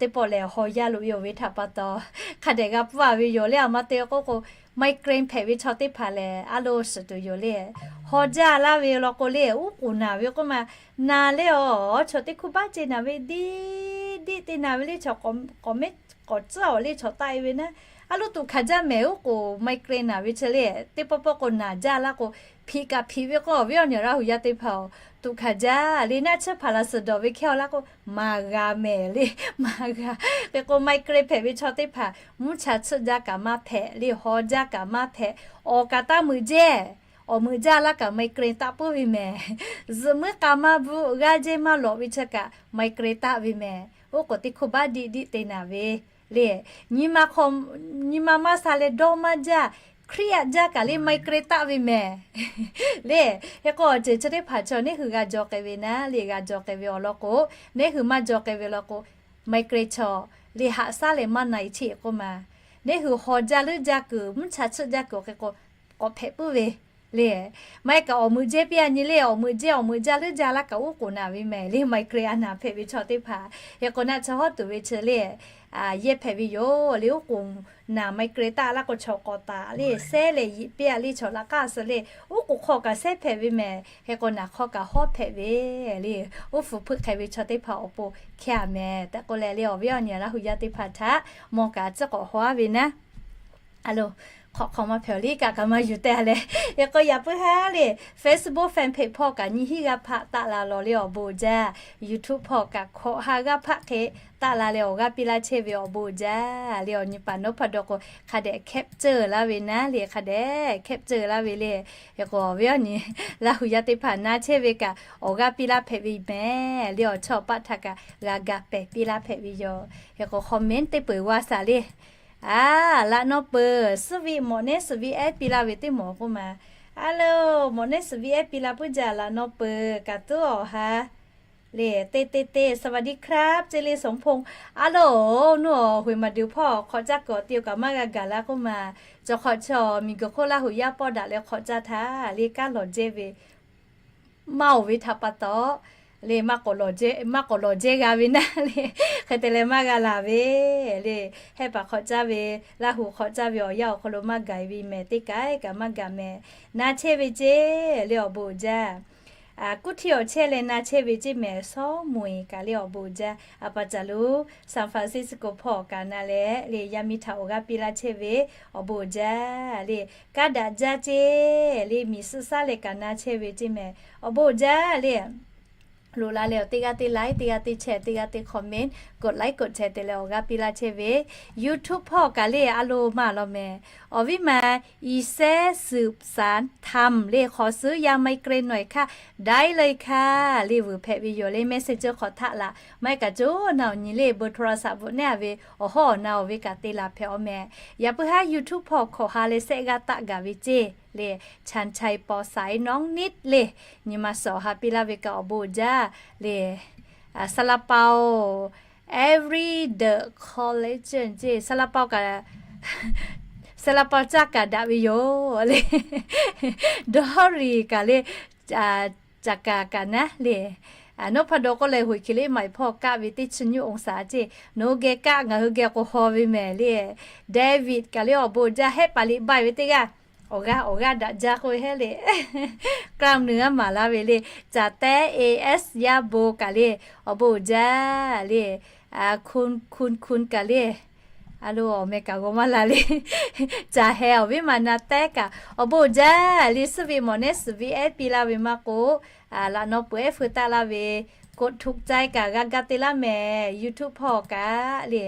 Teˇ pawˆ lehˬ, haw yaˇ loꞈ-e-oˬ ve htaꞈ pa taw, hk'a dehꞈ g'a pfuhˇ-a ve yoˬ le. A ma te k'oˆ k'o, migraine hpehꞈ ve chaw teˇ hpaˍ lehˬ, a lo shiˍ tuˬ yoˬ le. Haw jaˇ laˇ ve law k'o le, uˉ k'oˍ naˬ ve k'oˆ ma, naˬ le-aˬ, chaw teˇ hkuˇ baˆ ce naˬ ve diˆ diˆ te naˬ ve le, chaw k'awꞈ mehˉ k'awꞈ tcuhˉ-aˬ le, chaw taˆ-e ve naˉ, a lo tuꞈ hkanˍ jaˇ mehˍ. Uˉ k'oˍ migraine naˬ ve chi le, teˇ pawˆ pawˆ k'o naˬ jaˇ laˇ k'o, hpiꞈ kaꞈ hpiꞈ ve k'o, awˬ viˉ awˬ nyi Laˇ huˍ yaˇ teˇ hpaˍ-oˬ, tuꞈ hkanˍ jaˇ le. Naˆ tsuhˇ hpaˍ laˬ suhˍ dawˬ ve hkehˇ-aw laˇ k'o, maˍ g'a mehˍ le, maˍ g'a. Hk'e k'o, migraine hpehꞈ ve chaw teˇ hpaˍ mvuhˇ cha tsuhˆ jaˇ kaꞈ maˇ hpehꞈ le, haw jaˇ kaꞈ maˇ hpehꞈ, awˍ kaꞈ taˇ meuꞈ jehˇ. Awˬ meuꞈ jaˇ laˇ kaꞈ migraine taˆ puiˉ ve mehˍ. Zuhꞈ muiˉ k'a maˇ bvuhˆ, g'aˇ jehˇ maˇ lawꞈ ve chi kaꞈ migraine taˆ ve mehˍ. Uˉ k'oˍ teˇ hkuˇ baˆ diˆ diˆ te naˬ ve le, nyi ma maˇ sha leh dawˇ maˇ jaˇ, Hkriꞈ yaˇ jaˇ kaꞈ le migraine taˆ ve mehˍ le. Hk'e k'o, awˬ ceuˬ chi teˇ hpaˍ chaw neˇ hui g'a jaw k'ai ve naˉ le, g'a jaw k'ai ve awˬ lawn k'o, neˇ hui maˇ jaw k'ai ve law k'o, migraine chaw le haꞈ shaˉ leh maˇ na-e cheˇ k'oˆ ma. Neˇ hui haw jaˇ leuˉ jaˇ kuiˬ, mvuhˇ cha tsuhˆ jaˇ kuiˬ hk'e k'o, k'awꞈ hpehꞈ puiˉ ve le. Maˇ heˆ kaꞈ awˬ meuꞈ jehˇ piˇ-a nyi le, awˬ meuꞈ jehˇ awˬ meuꞈ jaˇ leuˉ jaˇ laˇ kaꞈ uˉ k'oˍ naˬ ve mehˍ le, migraine a naˬ hpehꞈ ve chaw teˇ hpaˍ. Hk'e k'o, naˆ tsuhˇ hawˉ tuˬ ve chi le, yehˇ hpehꞈ ve yoˬ le. Uˉ k'oˍ naˬ migraine taˆ laˇ k'o, chaw k'awꞈ taˍ le, sehˉ leh yiꞈ piˇ-a le, chaw laꞈ k'aˇ suh le, uˉ k'oˍ hk'aw kaꞈ sehˉ hpehꞈ ve mehˍ. Hk'e k'o, naˬ hk'aw kaꞈ hawˉ hpehꞈ ve le, uˉ hpfuhˇ hpeuˆ hk'e ve chaw teˇ hpaˍ awˬ pon hkehˇ-a mehˍ tehꞈ k'oˆ leh le, awˬ viˉ awˬ nyi Laˇ huˍ yaˇ teˇ hpaˍ htaꞈ mawˬ kaꞈ tcuhˉ k'awꞈ haw-a ve naˉ. A lo, hk'awꞈ hk'aw maˇ hpehꞈ-aˬ le, kaꞈ kaꞈ maˇ yuˬ teh le. Hk'e k'o, yaꞈ puiˉ haˉ le, Facebook fan page hpawˇ kaꞈ nyi hiˉ g'aˇ hpaˆ taˆ la lawˬ le, awˬ bon jaˇ. YouTube hpawˇ kaꞈ hkawꞈ ha g'aˇ hpaˆ hk'e taˆ la leh awˬ g'aˇ piˇ laˇ chehˇ ve awˬ bon jaˇ le. Awˬ nyi paˍ nawˉ hpaˇ dawˇ k'o, hk'a dehꞈ capture laˇ ve naˉ le, hk'a dehꞈ capture laˇ ve le. Hk'e k'o, awˬ viˉ awˬ nyi Laˇ huˍ yaˇ teˇ hpaˍ na chehˇ ve kaꞈ awˬ g'aˇ piˇ laˇ hpehꞈ ve mehˍ le, awˬ chawˇ awˬ paˆ htaꞈ kaꞈ g'a ga pehˬ piˇ laˇ hpehꞈ ve yoˬ. Hk'e k'o, comment teˇ peuˬ g'a shaˍ le. A, laꞈ naw peuˬ suhˉ viˆ mawꞈ nehˉ suhˍ viˆ ehˉ piˇ laˇ ve teˇ mawˬ k'oˆ ma. A lo, mawꞈ nehˉ suhˍ viˆ ehˉ piˇ laˇ puiˉ jaˇ, laꞈ naw peuˬ kaꞈ tuˉ awˬ ha le, te te te, สวัสดีครับ ceˇ le, สมพงษ์. A lo, nuˇ awˬ huiˍ maˍ duˬ hpawˇ hk'awꞈ caˇ kuiˬ awˬ ti-o kaꞈ maˇ g'a gaˬ laˇ k'oˆ ma. Cawˬ hk'awꞈ chaw miˬ guiˬ hk'oˆ Laˇ huˍ yaˇ pawˆ daꞈ leh hk'awꞈ caˇ htaˇ le, kaˉ lawˬ jehˇ ve maˇ oˬ ve htaꞈ pa taw, le, maˇ k'awꞈ lawˬ jehˇ g'a ve naˇ le, hk'e te leh maˇ g'a laˬ ve le. Hehˆ paˍ hk'awꞈ caˇ ve, Laˇ huˍ hk'awꞈ caˇ ve awˬ yanˇ awˬ hk'aw lo maˇ gaˬ ve mehˍ, teˇ kaꞈ kaꞈ maˇ gaˬ mehˍ. Na chehˇ ve ceˇ le awˬ bon uiˍ jaˇ. Kuˇ htiˇ awˬ chehˇ leh na chehˇ ve ceˇ mehˍ, Sawˉ moˍ eˍ kaꞈ le awˬ bon uiˍ jaˇ. A pa caˬ lo San Francisco hpawˇ kaꞈ na leh le, yaˇ miˇ htaꞈ awˬ g'aˇ piˇ laˇ chehˇ ve awˬ bon uiˍ jaˇ le. Kaˇ daꞈ jaˇ ceˇ le, miˬ suhˆ saˉ leh kaꞈ na chehˇ ve ceˇ mehˍ, awˬ bon uiˍ jaˇ le. Loꞈ la leh awˬ teˇ g'aˇ teˇ like, teˇ g'aˇ teˇ share, teˇ g'aˇ teˇ comment, กดไลค์ กดแชร์ te leh awˬ g'aˇ piˇ laˇ chehˇ ve. YouTube hpawˇ kaꞈ le a loˍ maˇ lawˬ mehˍ. Awˬ viˉ ma อีแซ่ สืบสานธรรม le ขอซื้อยาไมเกรนหน่อยค่ะ ได้เลยค่ะ le vuiˬ hpehꞈ ve yoˬ le. Messenger hk'aw htaˆ laꞈ maˇ heˆ kaꞈ co na awˬ nyi le เบอร์โทรศัพท์ bvuhꞈ nehˉ a ve awˬ hawˉ awˬ na awˬ ve kaꞈ te laˬ hpehꞈ aˬ mehˍ. Yaꞈ puiˉ haˉ YouTube hpawˇ hkawꞈ ha leh sehˆ g'aˇ taˆ gaˬ ve ceˇ le, ชันชัย ปอสาย น้องนิด le, nyi ma suhˍ awˬ ha piˇ laˇ ve kaꞈ awˬ bon uiˍ jaˇ le. ซาลาเปา every the collagen ceˇ, ซาลาเปา kaꞈ, ซาลาเปา caˇ kaꞈ daꞈ ve yoˬ le. Dawˇ riˍ kaꞈ le, caˇ kaꞈ kaꞈ naˉ le. Nawˉ hpaˇ dawˇ k'oˆ leh, hoꞈ hkiˬ le maˍ hpawˇ kaˆ ve teˇ chi nyiˇ องศา ceˇ, nawˬ hui geh kaˆ, ngaˬ hui geh k'o haw ve mehˍ le. David kaꞈ le awˬ bon uiˍ jaˇ. Hehˆ paˍ liꞈ baiˇ ve teˇ g'aˇ, awˬ g'aˇ awˬ g'aˇ daꞈ jaˇ k'oˆ ve hehˉ le. K'aˇ nu a maˍ laˇ ve le. Caˬ tehˉ es yaˇ bon kaꞈ le, awˬ bon uiˍ jaˇ le. Kun kun kun kaꞈ le, a lo awˬ meh kaꞈ g'aw maˇ la le. Caˬ heh awˬ viˉ ma na tehˉ kaꞈ awˬ bon uiˍ jaˇ le. Suhˉ ve mawˬ nehˉ suhˍ ve ehˉ piˇ laˇ ve maˇ k'o, laꞈ naw peuˬ ehˉ feu taˆ laˇ ve กดถูกใจ kaꞈ g'a ga te laˇ mehˍ. YouTube hpawˇ kaꞈ le,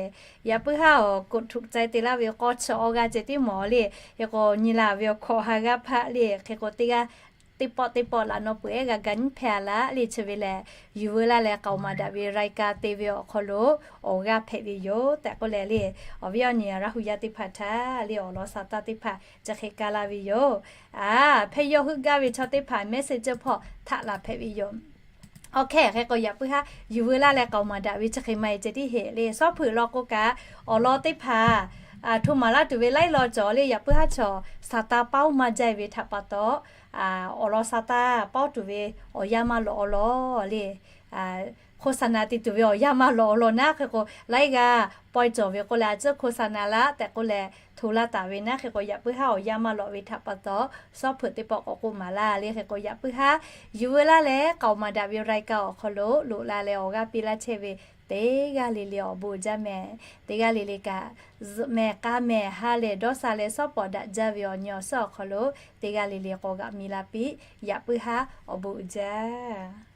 yaꞈ puiˉ haˉ awˬ กดถูกใจ te laˇ ve k'awˇ chi awˬ g'aˇ ceh tiˉ mawˬ le. Hk'e k'o nyi la ve awˬ hkawꞈ ha g'aˇ hpaˆ le. Hk'e k'o teˇ g'aˇ teˇ pawˆ teˇ pawˆ laꞈ naw peuˬ ehˉ g'a ga nyiˉ hpehꞈ a laˇ le. Chi ve lehˬ, yuˬ veu laˇ leh k'aoˍ maˍ daꞈ ve รายการ te ve awˬ hk'aw lo awˬ g'aˇ hpehꞈ ve yoˬ tehꞈ k'oˆ leh le, awˬ viˉ awˬ nyi Laˇ huˍ yaˇ teˇ hpaˍ htaꞈ le awˬ lawn sa taˇ teˇ hpaˍ chi hk'e kaˇ laˇ ve yoˬ. A, hpehˇ yawˇ heuˆ gaˇ ve chaw teˇ hpaˍ Messenger hpawˇ htaꞈ laˬ hpehꞈ ve yoˬ. Awˬ hkehˇ hk'e k'o yaꞈ puiˉ haˉ yuˬ veu laˇ leh k'aoˍ maˍ daꞈ ve chi hk'e maˇ heˆ ceh tiˉ heˆ le. Sawˉ hpeuꞈ law k'o kaꞈ awˬ lawn teˇ hpaˍ hto maˍ laˇ tuˬ ve laiˉ law cawˬ le. Yaꞈ puiˉ haˉ chaw sa taˇ paoˉ maˇ jaˇ ve htaꞈ pa taw, awˬ lawn sa taˇ paoˉ tuˬ ve awˬ yanˇ maˇ lawꞈ awˬ lawn le. โฆษณา te tuˬ ve awˬ yanˇ maˇ lawꞈ awˬ lawn naˉ. Hk'e k'o laiˉ g'aˇ pawehˇ cawˬ ve k'oˆ leh a ciˉ โฆษณา laˇ tehꞈ k'oˆ leh hto laˇ taˍ ve naˉ. Hk'e k'o yaꞈ puiˉ haˉ awˬ yanˇ maˇ lawꞈ ve htaꞈ pa taw, sawˉ hpeuꞈ teˇ pawˆ k'awꞈ k'oˆ maˍ laˇ le. Hk'e k'o yaꞈ puiˉ haˉ yuˬ veu laˇ leh k'aoˍ maˍ daꞈ ve รายการ awˬ hk'aw lo loꞈ la leh awˬ g'aˇ piˇ laˇ chehˇ ve teˇ g'aˇ le le awˬ bon uiˍ jaˇ mehˍ. Teˇ g'aˇ le le kaꞈ zuhꞈ mehˍ k'a mehˍ ha lehˬ dawˇ sha leh sawˉ pawˍ daꞈ jaˇ ve awˬ nyi awˬ suhˉ awˬ hk'aw lo teˇ g'aˇ le le k'awꞈ g'aꞈ mi la piˇ. Yaꞈ puiˉ haˉ awˬ bon uiˍ jaˇ.